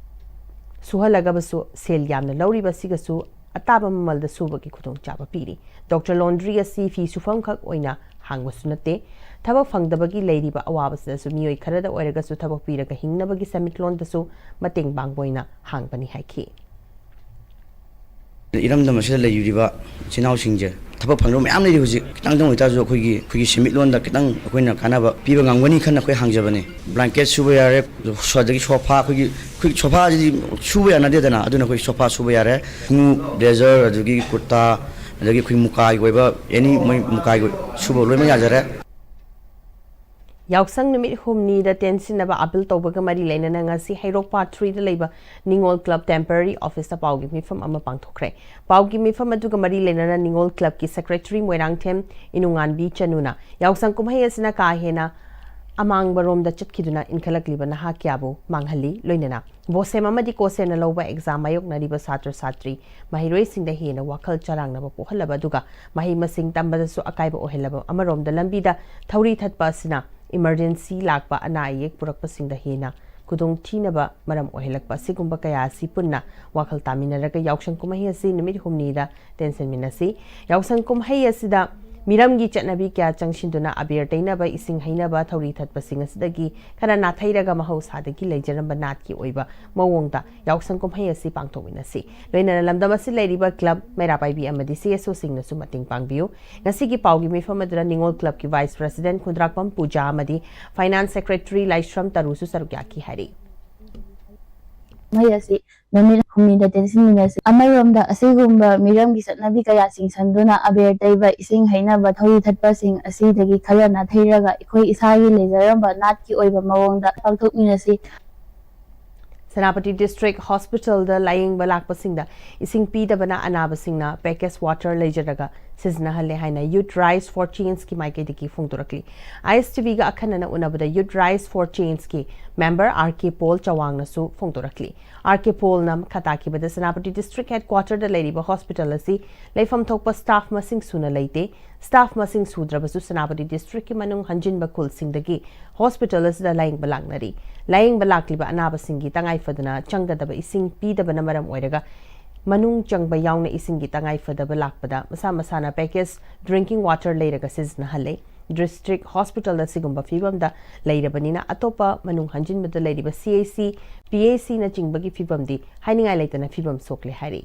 ꯁꯨꯍꯜꯂꯒꯕꯁꯨ ꯁꯦꯜ ꯌꯥꯝꯅ ꯂꯧꯔꯤꯕ ꯑꯁꯤꯒꯁꯨ ꯑꯇꯥꯕ ꯃꯃꯜꯗ ꯁꯨꯕꯒꯤ ꯈꯨꯗꯣꯡꯆꯥꯕ ꯄꯤꯔꯤ꯫ ꯗꯣꯛꯇꯔ ꯂꯣꯟꯗ꯭ꯔꯤ ꯑꯁꯤ ꯐꯤ ꯁꯨꯐꯝ ꯈꯛ ꯑꯣꯏꯅ ꯍꯥꯡꯕꯁꯨ ꯅꯠꯇꯦ꯫ ꯊꯕꯛ ꯐꯪꯗꯕꯒꯤ ꯂꯩꯔꯤꯕ ꯑꯋꯥꯕꯁꯤꯗꯁꯨ ꯃꯤꯑꯣꯏ ꯈꯔꯗ ꯑꯣꯏꯔꯒꯁꯨ ꯊꯕꯛ ꯄꯤꯔꯒ ꯍꯤꯡꯅꯕꯒꯤ ꯁꯦꯟꯃꯤꯠꯂꯣꯟꯗꯁꯨ ꯃꯇꯦꯡ ꯄꯥꯡꯕ ꯑꯣꯏꯅ ꯍꯥꯡꯕꯅꯤ ꯍꯥꯏꯈꯤ꯫ ꯏꯔꯝꯗꯝ ꯑꯁꯤꯗ ꯂꯩꯔꯤꯕ ꯏꯆꯤꯟ ꯏꯅꯥꯎꯁꯤꯡꯁꯦ ꯊꯕꯛ ꯐꯪꯗꯕ ꯃꯌꯥꯝ ꯂꯩꯔꯤ ꯍꯧꯖꯤꯛ꯫ ꯈꯤꯇꯪꯗꯪ ꯑꯣꯏꯇꯥꯔꯁꯨ ꯑꯩꯈꯣꯏꯒꯤ, ꯑꯩꯈꯣꯏꯒꯤ ꯁꯦꯟꯃꯤꯠꯂꯣꯟꯗ ꯈꯤꯇꯪ ꯑꯩꯈꯣꯏꯅ ꯀꯥꯟꯅꯕ ꯄꯤꯕ ꯉꯝꯒꯅꯤ ꯈꯟꯅ ꯑꯩꯈꯣꯏ ꯍꯥꯡꯖꯕꯅꯤ꯫ ꯕ꯭ꯂꯥꯡꯀꯦꯠ ꯁꯨꯕ ꯌꯥꯔꯦ, ꯑꯗꯒꯤ ꯁꯣꯐꯥ, ꯑꯩꯈꯣꯏꯒꯤ, ꯑꯩꯈꯣꯏꯒꯤ ꯁꯣꯐꯥꯁꯤꯗꯤ ꯁꯨꯕ ꯌꯥꯅꯗꯦꯗꯅ, ꯑꯗꯨꯅ ꯑꯩꯈꯣꯏ ꯁꯣꯐꯥ ꯁꯨꯕ ꯌꯥꯔꯦ, ꯈꯣꯡꯎꯞ, ꯕ꯭ꯂꯦꯖꯔ, ꯑꯗꯒꯤ ꯀꯨꯔꯇꯥ, ꯑꯗꯒꯤ ꯑꯩꯈꯣꯏ ꯃꯨꯀꯥꯒꯤ ꯑꯣꯏꯕ ꯑꯦꯅꯤ ꯃꯣꯏ ꯃꯨꯀꯥꯒꯤ ꯁꯨꯕ ꯂꯣꯏꯅꯃꯛ ꯌꯥꯖꯔꯦ꯫ ꯌꯥꯎꯁꯪ ꯅꯨꯃꯤꯠ ꯍꯨꯝꯅꯤꯗ ꯇꯦꯟꯁꯤꯟꯅꯕ ꯑꯥꯄꯤꯜ ꯇꯧꯕꯒ ꯃꯔꯤ ꯂꯩꯅꯅ ꯉꯁꯤ ꯍꯩꯔꯣꯛ ꯄꯥꯔꯠ ꯊ꯭ꯔꯤꯗ ꯂꯩꯕ ꯅꯤꯉꯣꯜ ꯀ꯭ꯂꯕ ꯇꯦꯝꯄꯔꯔꯤ ꯑꯣꯐꯤꯁꯇ ꯄꯥꯎꯒꯤ ꯃꯤꯐꯝ ꯑꯃ ꯄꯥꯡꯊꯣꯛꯈ꯭ꯔꯦ꯫ ꯄꯥꯎꯒꯤ ꯃꯤꯐꯝ ꯑꯗꯨꯒ ꯃꯔꯤ ꯂꯩꯅꯅ ꯅꯤꯉꯣꯜ ꯀ꯭ꯂꯕꯀꯤ ꯁꯦꯀ꯭ꯔꯦꯇꯔꯤ ꯃꯣꯏꯔꯥꯡꯊꯦꯝ ꯏꯅꯨꯉꯥꯟꯕꯤ ꯆꯅꯨꯅ ꯌꯥꯎꯁꯪ ꯀꯨꯝꯍꯩ ꯑꯁꯤꯅ ꯀꯥ ꯍꯦꯟꯅ ꯑꯃꯥꯡꯕꯔꯣꯝꯗ ꯆꯠꯈꯤꯗꯨꯅ ꯏꯟꯈꯠꯂꯛꯂꯤꯕ ꯅꯍꯥ ꯀꯌꯥꯕꯨ ꯃꯥꯡꯍꯜꯂꯤ, ꯂꯣꯏꯅꯅ ꯕꯣꯁꯦꯝ ꯑꯃꯗꯤ ꯀꯣꯁꯦꯝꯅ ꯂꯧꯕ ꯑꯦꯛꯖꯥꯝ ꯃꯥꯌꯣꯛꯅꯔꯤꯕ ꯁꯥꯇ꯭ꯔ ꯁꯥꯇ꯭ꯔꯤ ꯃꯍꯩꯔꯣꯏꯁꯤꯡꯗ ꯍꯦꯟꯅ ꯋꯥꯈꯜ ꯆꯔꯥꯡꯅꯕ ꯄꯣꯛꯍꯜꯂꯕ ꯑꯗꯨꯒ ꯃꯍꯩ ꯃꯁꯤꯡ ꯇꯝꯕꯗꯁꯨ ꯑꯀꯥꯏꯕ ꯑꯣꯏꯍꯜꯂꯕ ꯑꯃꯔꯣꯝꯗ ꯂꯝꯕꯤꯗ ꯊꯧꯔꯤ ꯊꯠꯄ ꯑꯁꯤꯅ ꯏꯃꯔꯖꯦꯟꯁꯤ ꯂꯥꯛꯄ ꯑꯅꯥ ꯑꯌꯦꯛ ꯄꯨꯔꯛꯄꯁꯤꯡꯗ ꯍꯦꯟꯅ ꯈꯨꯗꯣꯡꯊꯤꯅꯕ ꯃꯔꯝ ꯑꯣꯏꯍꯜꯂꯛꯄ ꯑꯁꯤꯒꯨꯝꯕ ꯀꯌꯥ ꯑꯁꯤ ꯄꯨꯟꯅ ꯋꯥꯈꯜ ꯇꯥꯃꯤꯟꯅꯔꯒ ꯌꯥꯎꯁꯪ ꯀꯨꯝꯍꯩ ꯑꯁꯤ ꯅꯨꯃꯤꯠ ꯍꯨꯝꯅꯤꯗ ꯇꯦꯟꯁꯤꯟꯃꯤꯟꯅꯁꯤ꯫ ꯌꯥꯎꯁꯪ ꯀꯨꯝꯍꯩ ꯑꯁꯤꯗ ꯃꯤꯔꯝꯒꯤ ꯆꯠꯅꯕꯤ ꯀꯌꯥ ꯆꯪꯁꯤꯟꯗꯨꯅ ꯑꯕꯦꯔ ꯇꯩꯅꯕ, ꯏꯁꯤꯡ ꯍꯩꯅꯕ, ꯊꯧꯔꯤ ꯊꯠꯄꯁꯤꯡ ꯑꯁꯤꯗꯒꯤ ꯈꯔ ꯅꯥꯊꯩꯔꯒ ꯃꯍꯧꯁꯥꯗꯒꯤ ꯂꯩꯖꯔꯝꯕ ꯅꯥꯠꯀꯤ ꯑꯣꯏꯕ ꯃꯑꯣꯡꯗ ꯌꯥꯎꯁꯪ ꯀꯨꯝꯍꯩ ꯑꯁꯤ ꯄꯥꯡꯊꯣꯛꯃꯤꯟꯅꯁꯤ꯫ ꯂꯣꯏꯅꯅ ꯂꯝꯗꯝ ꯑꯁꯤ ꯂꯩꯔꯤꯕ ꯀ꯭ꯂꯕ, ꯃꯩꯔꯥ ꯄꯥꯏꯕꯤ ꯑꯃꯗꯤ ꯁꯤ ꯑꯦꯁ ꯑꯣꯁꯤꯡꯅꯁꯨ ꯃꯇꯦꯡ ꯄꯥꯡꯕꯤꯌꯨ꯫ ꯉꯁꯤꯒꯤ ꯄꯥꯎꯒꯤ ꯃꯤꯐꯝ ꯑꯗꯨꯗ ꯅꯤꯉꯣꯜ ꯀ꯭ꯂꯕꯀꯤ ꯚꯥꯏꯁ ꯄ꯭ꯔꯁꯤꯗꯦꯟꯠ ꯈꯨꯟꯗ꯭ꯔꯥꯛꯄꯝ ꯄꯨꯖꯥ ꯑꯃꯗꯤ ꯐꯥꯏꯅꯥꯟꯁ ꯁꯦꯀ꯭ꯔꯦꯇꯔꯤ ꯂꯥꯏꯁ꯭ꯔꯝ ꯇꯔꯨꯁꯨ ꯁꯔꯨꯛ ꯌꯥꯈꯤ ꯍꯥꯏꯔꯤ꯫ ꯀꯨꯝꯍꯩ ꯑꯁꯤ ꯅꯨꯃꯤꯠ ꯍꯨꯝꯅꯤꯗ ꯇꯦꯟꯁꯤꯟꯃꯤꯟꯅꯁꯤ꯫ ꯑꯃꯔꯣꯝꯗ, ꯑꯁꯤꯒꯨꯝꯕ ꯃꯤꯔꯝꯒꯤ ꯆꯠꯅꯕꯤ ꯀꯌꯥ ꯆꯤꯡꯁꯤꯟꯗꯨꯅ ꯑꯕꯦꯔ ꯇꯩꯕ, ꯏꯁꯤꯡ ꯍꯩꯅꯕ, ꯊꯧꯔꯤ ꯊꯠꯄꯁꯤꯡ ꯑꯁꯤꯗꯒꯤ ꯈꯔ ꯅꯥꯊꯩꯔꯒ ꯑꯩꯈꯣꯏ ꯏꯁꯥꯒꯤ ꯂꯩꯖꯔꯝꯕ ꯅꯥꯠꯀꯤ ꯑꯣꯏꯕ ꯃꯑꯣꯡꯗ ꯄꯥꯡꯊꯣꯛꯃꯤꯟꯅꯁꯤ꯫ ꯁꯦꯅꯥꯄꯇꯤ ꯗꯤꯁꯇ꯭ꯔꯤꯛ ꯍꯣꯁꯄꯤꯇꯥꯜꯗ ꯂꯥꯌꯦꯡꯕ ꯂꯥꯛꯄꯁꯤꯡꯗ ꯏꯁꯤꯡ ꯄꯤꯗꯕꯅ ꯑꯅꯥꯕꯁꯤꯡꯅ ꯄꯦꯀꯦꯖ ꯋꯥꯇꯔ ꯂꯩꯖꯔꯒ ꯁꯤꯖꯤꯟꯅꯍꯜꯂꯦ ꯍꯥꯏꯅ ꯌꯨꯠ ꯔꯥꯏꯁ ꯐꯣꯔ ꯆꯦꯟꯖꯀꯤ ꯃꯥꯏꯀꯩꯗꯒꯤ ꯐꯣꯡꯗꯣꯔꯛꯂꯤ꯫ ꯑꯥꯏ ꯑꯦꯁ ꯇꯤ ꯚꯤꯒ ꯑꯈꯟꯅꯅ ꯎꯅꯕꯗ ꯌꯨꯠ ꯔꯥꯏꯁ ꯐꯣꯔ ꯆꯦꯟꯖꯀꯤ ꯃꯦꯝꯕꯔ ꯑꯥꯔ ꯀꯦ ꯄꯣꯜ ꯆꯋꯥꯡꯅꯁꯨ ꯐꯣꯡꯗꯣꯔꯛꯂꯤ꯫ ꯑꯥꯔ ꯀꯦ ꯄꯣꯜꯅ ꯃꯈꯥ ꯇꯥꯈꯤꯕꯗ ꯁꯦꯅꯥꯄꯇꯤ ꯗꯤꯁꯇ꯭ꯔꯤꯛ ꯍꯦꯗꯀ꯭ꯋꯥꯇꯔꯗ ꯂꯩꯔꯤꯕ ꯍꯣꯁꯄꯤꯇꯥꯜ ꯑꯁꯤ ꯂꯩꯐꯝ ꯊꯣꯛꯄ ꯁ꯭ꯇꯥꯐ ꯃꯁꯤꯡ ꯁꯨꯅ ꯂꯩꯇꯦ꯫ ꯁ꯭ꯇꯥꯐ ꯃꯁꯤꯡ ꯁꯨꯗ꯭ꯔꯕꯁꯨ ꯁꯦꯅꯥꯄꯇꯤ ꯗꯤꯁꯇ꯭ꯔꯤꯛꯀꯤ ꯃꯅꯨꯡ ꯍꯟꯖꯤꯟꯕ ꯈꯨꯜꯁꯤꯡꯗꯒꯤ ꯍꯣꯁꯄꯤꯇꯥꯜ ꯑꯁꯤꯗ ꯂꯥꯌꯦꯡꯕ ꯂꯥꯛꯅꯔꯤ꯫ ꯂꯥꯌꯦꯡꯕ ꯂꯥꯛꯂꯤꯕ ꯑꯅꯥꯕꯁꯤꯡꯒꯤ ꯇꯉꯥꯏ ꯐꯗꯅ ꯆꯪꯒꯗꯕ ꯏꯁꯤꯡ ꯄꯤꯗꯕꯅ ꯃꯔꯝ ꯑꯣꯏꯔꯒ ꯃꯅꯨꯡ ꯆꯪꯕ ꯌꯥꯎꯅ ꯏꯁꯤꯡꯒꯤ ꯇꯉꯥꯏ ꯐꯗꯕ ꯂꯥꯛꯄꯗ ꯃꯁꯥ ꯃꯁꯥꯅ ꯄꯦꯀꯦꯖ ꯗ꯭ꯔꯤꯡꯀꯤꯡ ꯋꯥꯇꯔ ꯂꯩꯔꯒ ꯁꯤꯖꯤꯟꯅꯍꯜꯂꯦ꯫ ꯗꯤꯁꯇ꯭ꯔꯤꯛ ꯍꯣꯁꯄꯤꯇꯥꯜ ꯑꯁꯤꯒꯨꯝꯕ ꯐꯤꯕꯝꯗ ꯂꯩꯔꯕꯅꯤꯅ ꯑꯇꯣꯞꯄ ꯃꯅꯨꯡ ꯍꯟꯖꯤꯟꯕꯗ ꯂꯩꯔꯤꯕ ꯁꯤ ꯑꯩꯆ ꯁꯤ, ꯄꯤ ꯑꯩꯆ ꯁꯤꯅꯆꯤꯡꯕꯒꯤ ꯐꯤꯕꯝꯗꯤ ꯍꯥꯏꯅꯤꯡꯉꯥꯏ ꯂꯩꯇꯅ ꯐꯤꯕꯝ ꯁꯣꯛꯂꯦ ꯍꯥꯏꯔꯤ꯫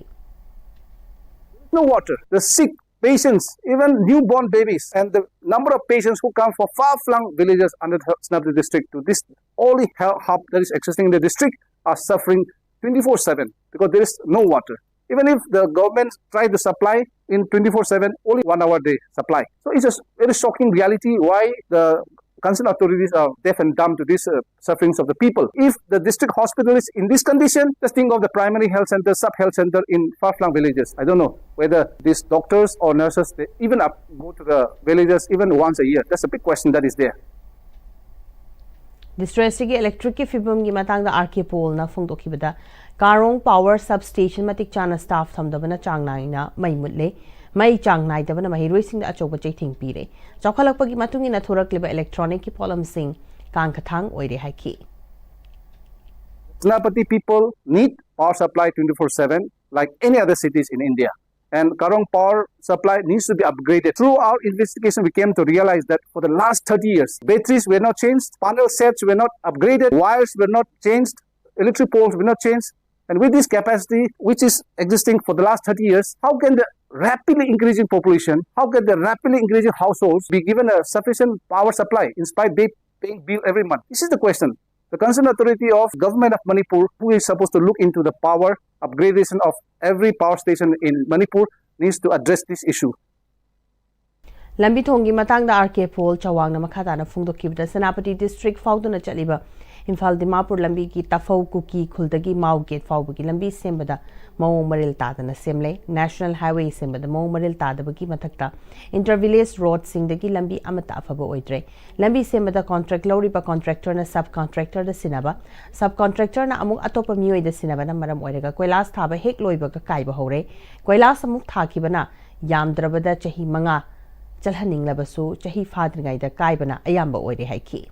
No water. The sick, patients, even newborn babies, and the number of patients who come from far-flung villages under the Senapati district to this only hub that is existing in the district are suffering twenty-four seven because there is no water. Even if the government try to supply in twenty-four seven, only one hour they supply. So it's a very shocking reality why the concerned authorities are deaf and dumb to these uh, sufferings of the people. If the district hospital is in this condition, just think of the primary health center, sub health center in far-flung villages. I don't know whether these doctors or nurses they even up, go to the villages even once a year. That's a big question that is there. District ꯑꯁꯤꯒꯤ ꯏꯂꯦꯛꯇ꯭ꯔꯤꯛꯀꯤ ꯐꯤꯕꯝꯒꯤ ꯃꯇꯥꯡꯗ R ꯀꯦ ꯄꯣꯜꯅ ꯐꯣꯡꯗꯣꯛꯈꯤꯕꯗ, ꯀꯥꯔꯣꯡ power sub station ꯃꯇꯤꯛ ꯆꯥꯅ staff ꯊꯝꯗꯕꯅ ꯆꯥꯡ ꯅꯥꯏꯅ ꯃꯩ ꯃꯨꯠꯂꯦ꯫ ꯃꯩ ꯆꯥꯡ ꯅꯥꯏꯗꯕꯅ ꯃꯍꯩꯔꯣꯏꯁꯤꯡꯗ ꯑꯆꯧꯕ ꯆꯩꯊꯦꯡ ꯄꯤꯔꯦ꯫ ꯆꯥꯎꯈꯠꯂꯛꯄꯒꯤ ꯃꯇꯨꯡ ꯏꯟꯅ ꯊꯣꯔꯛꯂꯤꯕ ꯏꯂꯦꯛꯇ꯭ꯔꯣꯅꯤꯛꯀꯤ ꯄꯣꯠꯂꯝꯁꯤꯡ ꯀꯥꯡꯈꯊꯥꯡ ꯑꯣꯏꯔꯦ ꯍꯥꯏꯈꯤ꯫ Senapati people need power supply twenty-four seven like any other cities in India. And Karong power supply needs to be upgraded. Through our investigation, we came to realize that for the last thirty years, batteries were not changed, panel sets were not upgraded, wires were not changed, electric poles were not changed. And with this capacity, which is existing for the last thirty years, how can the rapidly increasing population, how can the rapidly increasing households be given a sufficient power supply in spite they paying bill every month? This is the question. The concerned authority of Government of Manipur, who is supposed to look into the power upgradation of every power station in Manipur, needs to address this issue. ꯂꯝꯕꯤ ꯊꯣꯡꯒꯤ ꯃꯇꯥꯡꯗ R ꯀꯦ pol ꯆꯋꯥꯡꯅ ꯃꯈꯥ ꯇꯥꯅ ꯐꯣꯡꯗꯣꯛꯈꯤꯕꯗ, Senapati district ꯐꯥꯎꯗꯨꯅ ꯆꯠꯂꯤꯕ ꯏꯝꯐꯥꯜ ꯗꯤꯃꯥꯄꯨꯔ ꯂꯝꯕꯤꯒꯤ ꯇꯐꯧ ꯀꯨꯀꯤ ꯈꯨꯜꯗꯒꯤ ꯃꯥꯎ get ꯐꯥꯎꯕꯒꯤ ꯂꯝꯕꯤ ꯁꯦꯝꯕꯗ ꯃꯑꯣꯡ ꯃꯔꯤꯜ ꯇꯥꯗꯅ ꯁꯦꯝꯂꯦ꯫ ꯅꯦꯁꯅꯦꯜ ꯍꯥꯏꯋꯦ ꯁꯦꯝꯕꯗ ꯃꯑꯣꯡ ꯃꯔꯤꯜ ꯇꯥꯗꯕꯒꯤ ꯃꯊꯛꯇ ꯏꯟꯇꯔ ꯚꯤꯂꯦꯖ ꯔꯣꯗꯁꯤꯡꯗꯒꯤ ꯂꯝꯕꯤ ꯑꯃꯠꯇ ꯑꯐꯕ ꯑꯣꯏꯗ꯭ꯔꯦ꯫ ꯂꯝꯕꯤ ꯁꯦꯝꯕꯗ ꯀꯣꯟꯇ꯭ꯔꯦꯛ ꯂꯧꯔꯤꯕ ꯀꯣꯟꯇ꯭ꯔꯦꯛꯇꯔꯅ ꯁꯕ ꯀꯣꯟꯇ꯭ꯔꯦꯛꯇꯔꯗ ꯁꯤꯟꯅꯕ, ꯁꯕ ꯀꯣꯟꯇ꯭ꯔꯦꯛꯇꯔꯅ ꯑꯃꯨꯛ ꯑꯇꯣꯞꯄ ꯃꯤꯑꯣꯏꯗ ꯁꯤꯟꯅꯕꯅ ꯃꯔꯝ ꯑꯣꯏꯔꯒ ꯀꯣꯏꯂꯥꯁ ꯊꯥꯕ ꯍꯦꯛ ꯂꯣꯏꯕꯒ ꯀꯥꯏꯕ ꯍꯧꯔꯦ꯫ ꯀꯣꯏꯂꯥꯁ ꯑꯃꯨꯛ ꯊꯥꯈꯤꯕꯅ ꯌꯥꯝꯗ꯭ꯔꯕꯗ ꯆꯍꯤ ꯃꯉꯥ ꯆꯠꯍꯟꯅꯤꯡꯂꯕꯁꯨ ꯆꯍꯤ ꯐꯥꯗ꯭ꯔꯤꯉꯩꯗ ꯀꯥꯏꯕꯅ ꯑꯌꯥꯝꯕ ꯑꯣꯏꯔꯦ ꯍꯥꯏꯈꯤ꯫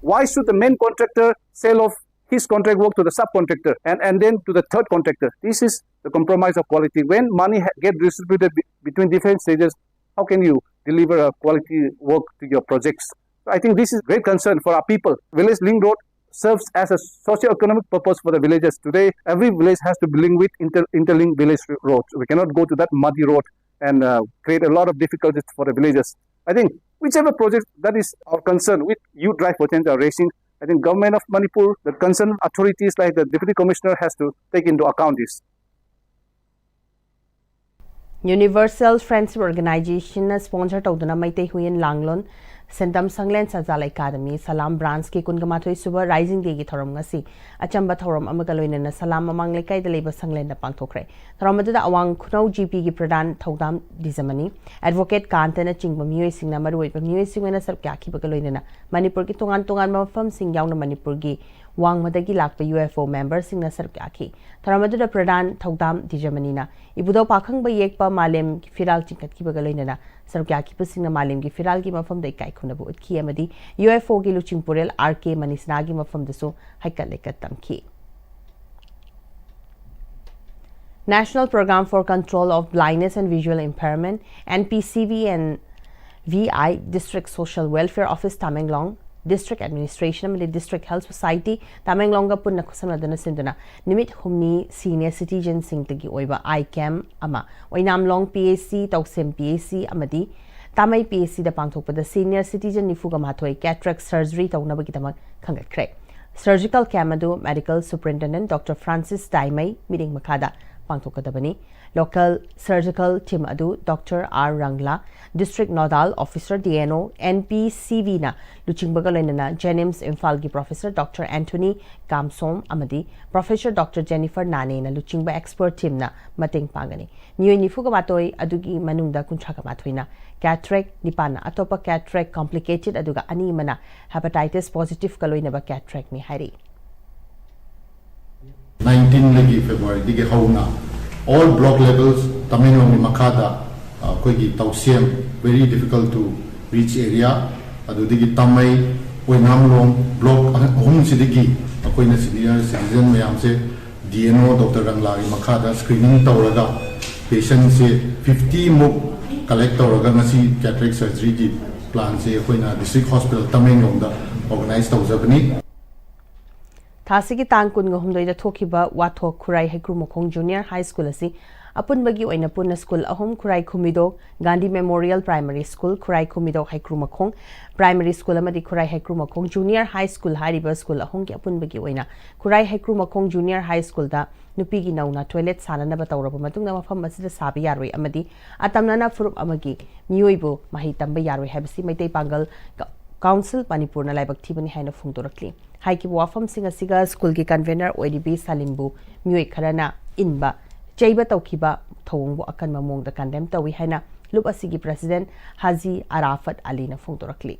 Why should the main contractor sell off his contract work to the subcontractor and, and then to the third contractor? This is the compromise of quality. When money ha- get distributed be- between different stages, how can you deliver a quality work to your projects? So I think this is great concern for our people. Village link road serves as a socio-economic purpose for the villages. Today, every village has to be linked with inter- interlinked village roads. We cannot go to that muddy road and uh, create a lot of difficulties for the villages. I think whichever project that is our concern with Youth Drive for Change are raising, I think Government of Manipur, the concerned authorities like the Deputy Commissioner has to take into account this. Universal Friendship Organizationꯅ sponsor ꯇꯧꯗꯨꯅ ꯃꯩꯇꯩ ꯍꯨꯏꯌꯦꯟ ꯂꯥꯡꯂꯣꯟ ꯁꯦꯟꯗꯝ ꯁꯪꯂꯦꯟ ꯁꯖꯥꯜ academy ꯁꯂꯥꯝ ꯕ꯭ꯔꯥꯟꯁꯀꯤ ꯀꯨꯟꯒ ꯃꯥꯊꯣꯏ ꯁꯨꯕ Rising Dayꯒꯤ ꯊꯧꯔꯝ ꯉꯁꯤ ꯑꯆꯝꯕ ꯊꯧꯔꯝ ꯑꯃꯒ ꯂꯣꯏꯅꯅ ꯁꯂꯥꯝ ꯃꯃꯥꯡ ꯂꯩꯀꯥꯏꯗ ꯂꯩꯕ ꯁꯪꯂꯦꯟꯗ ꯄꯥꯡꯊꯣꯛꯈ꯭ꯔꯦ꯫ ꯊꯧꯔꯝ ꯑꯗꯨꯗ ꯑꯋꯥꯡ ꯈꯨꯅꯧ ꯖꯤꯄꯤꯒꯤ ꯄ꯭ꯔꯙꯥꯟ ꯊꯧꯗꯥꯝ ꯗꯤꯖꯃꯅꯤ, ꯑꯦꯗꯚꯣꯀꯦꯠ ꯀꯥꯟꯇꯅꯆꯤꯡꯕ ꯃꯤꯑꯣꯏꯁꯤꯡꯅ ꯃꯔꯨꯑꯣꯏꯕ ꯃꯤꯑꯣꯏꯁꯤꯡ ꯑꯣꯏꯅ ꯁꯔꯨꯛ ꯌꯥꯈꯤꯕꯒ ꯂꯣꯏꯅꯅ ꯃꯅꯤꯄꯨꯔꯒꯤ ꯇꯣꯉꯥꯟ ꯇꯣꯉꯥꯟꯕ ꯃꯐꯝꯁꯤꯡ ꯌꯥꯎꯅ ꯃꯅꯤꯄꯨꯔꯒꯤ ꯋꯥꯡꯃꯗꯒꯤ ꯂꯥꯛꯄ UFO memberꯁꯤꯡꯅ ꯁꯔꯨꯛ ꯌꯥꯈꯤ꯫ ꯊꯧꯔꯝ ꯑꯗꯨꯗ ꯄ꯭ꯔꯙꯥꯟ ꯊꯧꯗꯥꯝ ꯇꯤꯖꯃꯅꯤꯅ ꯏꯕꯨꯙꯧ ꯄꯥꯈꯪꯕ ꯌꯦꯛꯄ ꯃꯥꯂꯦꯝꯒꯤ ꯐꯤꯔꯥꯜ ꯆꯤꯡꯈꯠꯈꯤꯕꯒ ꯂꯣꯏꯅꯅ ꯁꯔꯨꯛ ꯌꯥꯈꯤꯕꯁꯤꯡꯅ ꯃꯥꯂꯦꯝꯒꯤ ꯐꯤꯔꯥꯜꯒꯤ ꯃꯐꯝꯗ ꯏꯀꯥꯏ ꯈꯨꯝꯅꯕ ꯎꯠꯈꯤ ꯑꯃꯗꯤ UFOꯒꯤ ꯂꯨꯆꯤꯡ ꯄꯨꯔꯦꯜ R K ꯃꯅꯤꯁꯅꯥꯒꯤ ꯃꯐꯝꯗꯁꯨ ꯍꯩꯀꯠ ꯂꯩꯀꯠ ꯇꯝꯈꯤ꯫ National Program for Control of Blindness and Visual Impairment, NPCB and VI, District Social Welfare Office Tamenglong, District Administration ꯑꯃꯗꯤ District Health Society ꯇꯥꯃꯦꯡꯂꯣꯡꯒ ꯄꯨꯟꯅ ꯈꯨꯠꯁꯝꯅꯗꯨꯅ ꯁꯤꯟꯗꯨꯅ ꯅꯨꯃꯤꯠ ꯍꯨꯝꯅꯤ senior citizenꯁꯤꯡꯗꯒꯤ ꯑꯣꯏꯕ eye camp ꯑꯃ ꯑꯣꯏꯅꯥꯝꯂꯣꯡ PHC, ꯇꯧꯁꯦꯝ PHC ꯑꯃꯗꯤ ꯇꯥꯃꯩ PHCꯗ ꯄꯥꯡꯊꯣꯛꯄꯗ senior citizen ꯅꯤꯐꯨꯒ ꯃꯥꯊꯣꯏ cataract surgery ꯇꯧꯅꯕꯒꯤꯗꯃꯛ ꯈꯟꯒꯠꯈ꯭ꯔꯦ꯫ Surgical camp ꯑꯗꯨ Medical Superintendent Doctor Francis ꯗꯥꯏꯃꯩ ꯃꯤꯠꯌꯦꯡ ꯃꯈꯥꯗ ꯄꯥꯡꯊꯣꯛꯀꯗꯕꯅꯤ꯫ Local surgical team ꯑꯗꯨ Doctor R ꯔꯪꯂꯥ, District Nodal Officer DNO NPCBꯅ ꯂꯨꯆꯤꯡꯕꯒ ꯂꯣꯏꯅꯅ JNIMS ꯏꯝꯐꯥꯜꯒꯤ Professor Doctor Anthony ꯀꯥꯝꯁꯣꯝ ꯑꯃꯗꯤ Professor Doctor Jennifer ꯅꯥꯅꯦꯅ ꯂꯨꯆꯤꯡꯕ expert teamꯅ ꯃꯇꯦꯡ ꯄꯥꯡꯒꯅꯤ꯫ ꯃꯤꯑꯣꯏ ꯅꯤꯐꯨꯒ ꯃꯥꯊꯣꯏ ꯑꯗꯨꯒꯤ ꯃꯅꯨꯡꯗ ꯀꯨꯟꯊ꯭ꯔꯥꯒ ꯃꯥꯊꯣꯏꯅ cataract, ꯅꯤꯄꯥꯟꯅ ꯑꯇꯣꯞꯄ cataract complicated, ꯑꯗꯨꯒ ꯑꯅꯤ ꯑꯃꯅ hepatitis positiveꯀ ꯂꯣꯏꯅꯕ cataractꯅꯤ ꯍꯥꯏꯔꯤ꯫ nineteenꯗꯒꯤ, Februaryꯗꯒꯤ ꯍꯧꯅ all block levels ꯇꯃꯦꯡꯂꯣꯡꯒꯤ ꯃꯈꯥꯗ, ꯑ, ꯑꯩꯈꯣꯏꯒꯤ ꯇꯧꯁꯦꯝ, very difficult to reach area, ꯑꯗꯨꯗꯒꯤ ꯇꯥꯃꯩ, ꯑꯣꯏꯅꯥꯝꯂꯣꯡ block ꯑꯍꯨꯝꯁꯤꯗꯒꯤ ꯑꯩꯈꯣꯏꯅ senior citizen ꯃꯌꯥꯝꯁꯦ DNO Doctor ꯔꯪꯂꯥꯒꯤ ꯃꯈꯥꯗ screening ꯇꯧꯔꯒ patientꯁꯦ fifty ꯃꯨꯛ collect ꯇꯧꯔꯒ ꯉꯁꯤ cataract surgeryꯒꯤ planꯁꯦ ꯑꯩꯈꯣꯏꯅ District Hospital ꯇꯃꯦꯡꯂꯣꯡꯗ organize ꯇꯧꯖꯕꯅꯤ꯫ ꯊꯥꯁꯤꯒꯤ ꯇꯥꯡ ꯀꯨꯟꯒ ꯍꯨꯝꯗꯣꯏꯗ ꯊꯣꯛꯈꯤꯕ ꯋꯥꯊꯣꯛ ꯈꯨꯔꯥꯏ ꯍꯩꯀ꯭ꯔꯨ ꯃꯈꯣꯡ Junior High School ꯑꯁꯤ ꯑꯄꯨꯟꯕꯒꯤ ꯑꯣꯏꯅ ꯄꯨꯟꯅ school ꯑꯍꯨꯝ, ꯈꯨꯔꯥꯏ ꯈꯨꯃꯤꯗꯣꯛ Gandhi Memorial Primary School, ꯈꯨꯔꯥꯏ ꯈꯨꯃꯤꯗꯣꯛ ꯍꯩꯀ꯭ꯔꯨ ꯃꯈꯣꯡ Primary School ꯑꯃꯗꯤ ꯈꯨꯔꯥꯏ ꯍꯩꯀ꯭ꯔꯨ ꯃꯈꯣꯡ Junior High School ꯍꯥꯏꯔꯤꯕ school ꯑꯍꯨꯝꯒꯤ ꯑꯄꯨꯟꯕꯒꯤ ꯑꯣꯏꯅ ꯈꯨꯔꯥꯏ ꯍꯩꯀ꯭ꯔꯨ ꯃꯈꯣꯡ Junior High Schoolꯗ ꯅꯨꯄꯤꯒꯤ ꯅꯧꯅ toilet ꯁꯥꯅꯅꯕ ꯇꯧꯔꯕ ꯃꯇꯨꯡꯗ ꯃꯐꯝ ꯑꯁꯤꯗ ꯁꯥꯕ ꯌꯥꯔꯣꯏ ꯑꯃꯗꯤ ꯑꯇꯝꯅꯅ ꯐꯨꯔꯨꯞ ꯑꯃꯒꯤ ꯃꯤꯑꯣꯏꯕꯨ ꯃꯍꯩ ꯇꯝꯕ ꯌꯥꯔꯣꯏ ꯍꯥꯏꯕꯁꯤ ꯃꯩꯇꯩ ꯄꯥꯡꯒꯜ ꯀ-, Council ꯃꯅꯤꯄꯨꯔꯅ ꯂꯥꯏꯕꯛ ꯊꯤꯕꯅꯤ ꯍꯥꯏꯅ ꯐꯣꯡꯗꯣꯔꯛꯂꯤ꯫ ꯍꯥꯏꯈꯤꯕ ꯋꯥꯐꯝꯁꯤꯡ ꯑꯁꯤꯒ schoolꯒꯤ convener ꯑꯣꯏꯔꯤꯕꯤ ꯁꯂꯤꯝꯕꯨ ꯃꯤꯑꯣꯏ ꯈꯔꯅ ꯏꯟꯕ ꯆꯩꯕ ꯇꯧꯈꯤꯕ ꯊꯧꯑꯣꯡꯕꯨ ꯑꯀꯟꯕ ꯃꯑꯣꯡꯗ condemn ꯇꯧꯏ ꯍꯥꯏꯅ ꯂꯨꯞ ꯑꯁꯤꯒꯤ president ꯍꯥꯖꯤ ꯑꯔꯥꯐꯠ ꯑꯂꯤꯅ ꯐꯣꯡꯗꯣꯔꯛꯂꯤ꯫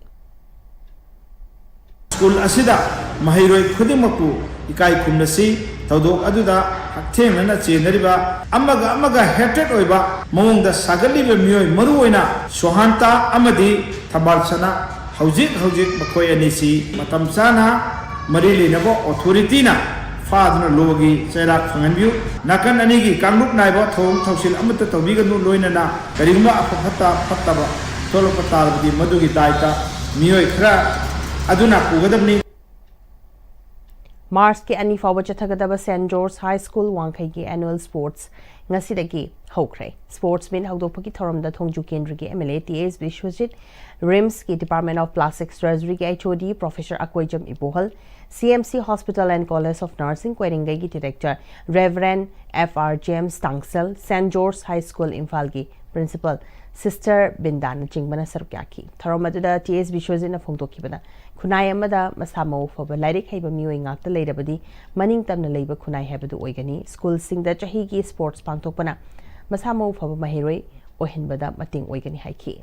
ꯁ꯭ꯀꯨꯜ ꯑꯁꯤꯗ ꯃꯍꯩꯔꯣꯏ ꯈꯨꯗꯤꯡꯃꯛꯄꯨ ꯏꯀꯥꯏ ꯈꯨꯝꯅꯁꯤ꯫ ꯊꯧꯗꯣꯛ ꯑꯗꯨꯗ ꯍꯛꯊꯦꯡꯅꯅ ꯆꯦꯟꯅꯔꯤꯕ, ꯑꯃꯒ ꯑꯃꯒ ꯍꯦꯇ꯭ꯔꯦꯠ ꯑꯣꯏꯕ ꯃꯑꯣꯡꯗ ꯁꯥꯒꯠꯂꯤꯕ ꯃꯤꯑꯣꯏ, ꯃꯔꯨꯑꯣꯏꯅ ꯁꯨꯍꯥꯟꯇꯥ ꯑꯃꯗꯤ ꯊꯝꯕꯥꯜꯁꯅꯥ, ꯍꯧꯖꯤꯛ ꯍꯧꯖꯤꯛ ꯃꯈꯣꯏ ꯑꯅꯤꯁꯤ ꯃꯇꯝ ꯆꯥꯅ ꯃꯔꯤ ꯂꯩꯅꯕ ꯑꯣꯊꯣꯔꯤꯇꯤꯅ ꯐꯥꯗꯨꯅ ꯂꯣꯒꯤ ꯆꯩꯔꯥꯛ ꯐꯪꯍꯟꯕꯤꯌꯨ꯫ ꯅꯥꯀꯟ ꯑꯅꯤꯒꯤ ꯀꯥꯡꯂꯨꯞ ꯅꯥꯏꯕ ꯊꯧꯑꯣꯡ ꯊꯧꯁꯤꯜ ꯑꯃꯠꯇ ꯇꯧꯕꯤꯒꯅꯨ, ꯂꯣꯏꯅꯅ ꯀꯔꯤꯒꯨꯝꯕ ꯑꯐ ꯐꯠꯇ ꯐꯠꯇꯕ ꯊꯣꯛꯂꯛꯄ ꯇꯥꯔꯕꯗꯤ ꯃꯗꯨꯒꯤ ꯗꯥꯏꯇ ꯃꯤꯑꯣꯏ ꯈꯔ ꯑꯗꯨꯅ ꯄꯨꯒꯗꯕꯅꯤ꯫ ꯃꯥꯔꯆꯀꯤ ꯑꯅꯤ ꯐꯥꯎꯕ ꯆꯠꯊꯒꯗꯕ ꯁꯦꯟꯠ ꯖꯣꯔꯖ ꯍꯥꯏ ꯁ꯭ꯀꯨꯜ ꯋꯥꯡꯈꯩꯒꯤ annual sports ꯉꯁꯤꯗꯒꯤ ꯍꯧꯈ꯭ꯔꯦ꯫ Sports meet ꯍꯧꯗꯣꯛꯄꯒꯤ ꯊꯧꯔꯝꯗ ꯊꯣꯡꯖꯨ ꯀꯦꯟꯗ꯭ꯔꯒꯤ MLA ꯇꯤ ꯑꯦꯁ ꯕꯤꯁ꯭ꯋꯖꯤꯠ, ꯔꯤꯝꯁꯀꯤ Department of Plastic Surgeryꯒꯤ HOD Professor Akoijam Ibohal, CMC Hospital and College of Nursing ꯀꯣꯏꯔꯦꯡꯒꯩꯒꯤ Director Reverend F R James Tangsal, Saint George High School ꯏꯝꯐꯥꯜꯒꯤ Principal Sister ꯕꯤꯟꯗꯥꯅꯆꯤꯡꯕꯅ ꯁꯔꯨꯛ ꯌꯥꯈꯤ꯫ ꯊꯧꯔꯝ ꯑꯗꯨꯗ ꯇꯤ ꯑꯦꯁ ꯕꯤꯁ꯭ꯋꯖꯤꯠꯅ ꯐꯣꯡꯗꯣꯛꯈꯤꯕꯗ, ꯈꯨꯟꯅꯥꯏ ꯑꯃꯗ ꯃꯁꯥ ꯃꯎ ꯐꯕ, ꯂꯥꯏꯔꯤꯛ ꯍꯩꯕ ꯃꯤꯑꯣꯏ ꯉꯥꯛꯇ ꯂꯩꯔꯕꯗꯤ ꯃꯅꯤꯡ ꯇꯝꯅ ꯂꯩꯕ ꯈꯨꯟꯅꯥꯏ ꯍꯥꯏꯕꯗꯨ ꯑꯣꯏꯒꯅꯤ꯫ ꯁ꯭ꯀꯨꯜꯁꯤꯡꯗ ꯆꯍꯤꯒꯤ sports ꯄꯥꯡꯊꯣꯛꯄꯅ ꯃꯁꯥ ꯃꯎ ꯐꯕ ꯃꯍꯩꯔꯣꯏ ꯑꯣꯏꯍꯟꯕꯗ ꯃꯇꯦꯡ ꯑꯣꯏꯒꯅꯤ ꯍꯥꯏꯈꯤ꯫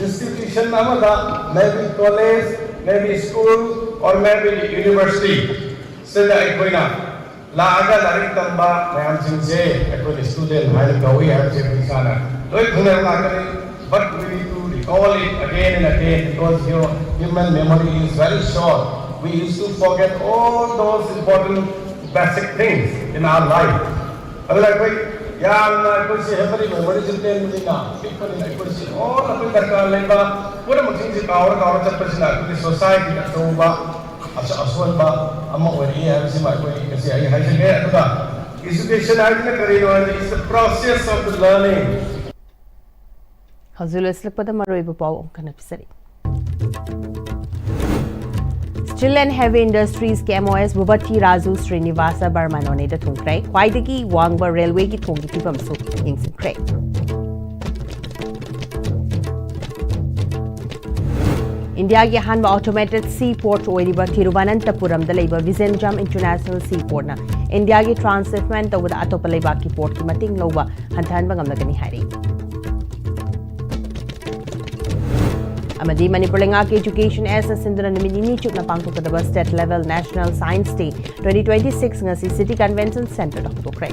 Institution ꯑꯃꯗ, maybe college, maybe school, or maybe university ꯁꯤꯗ ꯑꯩꯈꯣꯏꯅ ꯂꯥꯛꯑꯒ ꯂꯥꯏꯔꯤꯛ ꯇꯝꯕ ꯃꯌꯥꯝꯁꯤꯡꯁꯦ ꯑꯩꯈꯣꯏꯅ student ꯍꯥꯏꯅ ꯀꯧꯏ ꯍꯥꯏꯕꯁꯦ ꯑꯩꯈꯣꯏ ꯏꯁꯥꯅ ꯂꯣꯏ ꯈꯪꯅꯕ ꯉꯥꯛꯇꯅꯤ꯫ But we need to recall it again and again because your human memory is very short. We used to forget all those important basic things in our life. ꯑꯗꯨꯅ ꯑꯩꯈꯣꯏ ꯌꯥꯝꯅ ꯑꯩꯈꯣꯏꯁꯦ memory ꯁꯨ ꯇꯦꯟꯕꯅꯤꯅ, ꯄꯤꯛꯄꯅꯤꯅ ꯑꯩꯈꯣꯏꯁꯦ all ꯑꯩꯈꯣꯏ ꯗꯔꯀꯥꯔ ꯂꯩꯕ ꯄꯨꯝꯅꯃꯛꯁꯤꯡꯁꯦ ꯀꯥꯎꯔ ꯀꯥꯎꯔ ꯆꯠꯄꯁꯤꯅ ꯑꯩꯈꯣꯏꯒꯤ society ꯗ ꯑꯆꯧꯕ ꯑꯁ-, ꯑꯁꯣꯟꯕ ꯑꯃ ꯑꯣꯏꯔꯛꯏ ꯍꯥꯏꯕꯁꯤꯃ ꯑꯩꯈꯣꯏ ꯉꯁꯤ ꯑꯩ ꯍꯥꯏꯖꯒꯦ꯫ ꯑꯗꯨꯒ education ꯍꯥꯏꯁꯤꯅ ꯀꯔꯤꯅꯣ ꯍꯥꯏꯔꯗꯤ, it's the process of the learning. ꯍꯧꯖꯤꯛ ꯂꯣꯏꯁꯤꯜꯂꯛꯄꯗ ꯃꯔꯨꯑꯣꯏꯕ ꯄꯥꯎ ꯑꯃꯨꯛ ꯍꯟꯅ ꯄꯤꯖꯔꯤ꯫ Steel and Heavy Industries ꯀꯤ MOS ꯚꯨꯕꯊꯤ ꯔꯥꯖꯨ ꯁ꯭ꯔꯤꯅꯤꯚꯥꯁ ꯕꯔꯃꯥꯅꯣꯅꯤꯗ ꯊꯨꯡꯈ꯭ꯔꯦ꯫ ꯈ꯭ꯋꯥꯏꯗꯒꯤ ꯋꯥꯡꯕ railway ꯒꯤ ꯊꯣꯡꯒꯤ ꯐꯤꯕꯝꯁꯨ ꯌꯦꯡꯁꯤꯟꯈ꯭ꯔꯦ꯫ ꯏꯟꯗꯤꯌꯥꯒꯤ ꯑꯍꯥꯟꯕ automated sea port ꯑꯣꯏꯔꯤꯕ ꯊꯤꯔꯨꯚꯅꯟꯇꯄꯨꯔꯝꯗ ꯂꯩꯕ ꯚꯤꯖꯟꯖꯥꯝ International Sea Port ꯅ ꯏꯟꯗꯤꯌꯥꯒꯤ transshipment ꯇꯧꯕꯗ ꯑꯇꯣꯞꯄ ꯂꯩꯕꯥꯛꯀꯤ port ꯀꯤ ꯃꯇꯦꯡ ꯂꯧꯕ ꯍꯟꯊꯍꯟꯕ ꯉꯝꯂꯒꯅꯤ ꯍꯥꯏꯔꯤ꯫ ꯑꯃꯗꯤ ꯃꯅꯤꯄꯨꯔ ꯂꯩꯉꯥꯛꯀꯤ Education Act ꯅ ꯁꯤꯟꯗꯨꯅ ꯅꯨꯃꯤꯠ ꯅꯤꯅꯤ ꯆꯨꯞꯅ ꯄꯥꯡꯊꯣꯛꯀꯗꯕ State Level National Science Day twenty twenty-six ꯉꯁꯤ City Convention Center ꯗ ꯍꯧꯗꯣꯛꯈ꯭ꯔꯦ꯫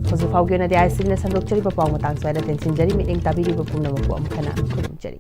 ꯍꯧꯖꯤꯛ ꯐꯥꯎꯒꯤ ꯑꯣꯏꯅꯗꯤ ꯑꯥꯏ ꯁꯤ ꯕꯤ ꯅ ꯁꯟꯗꯣꯛꯆꯔꯤꯕ ꯄꯥꯎ ꯃꯇꯥꯡ ꯁ꯭ꯋꯥꯏꯗ ꯇꯦꯟꯁꯤꯟꯖꯔꯤ꯫ ꯃꯤꯠꯌꯦꯡ ꯇꯥꯕꯤꯔꯤꯕ ꯄꯨꯝꯅꯃꯛꯄꯨ ꯑꯃꯨꯛ ꯍꯟꯅ ꯈꯨꯔꯨꯝꯖꯔꯤ꯫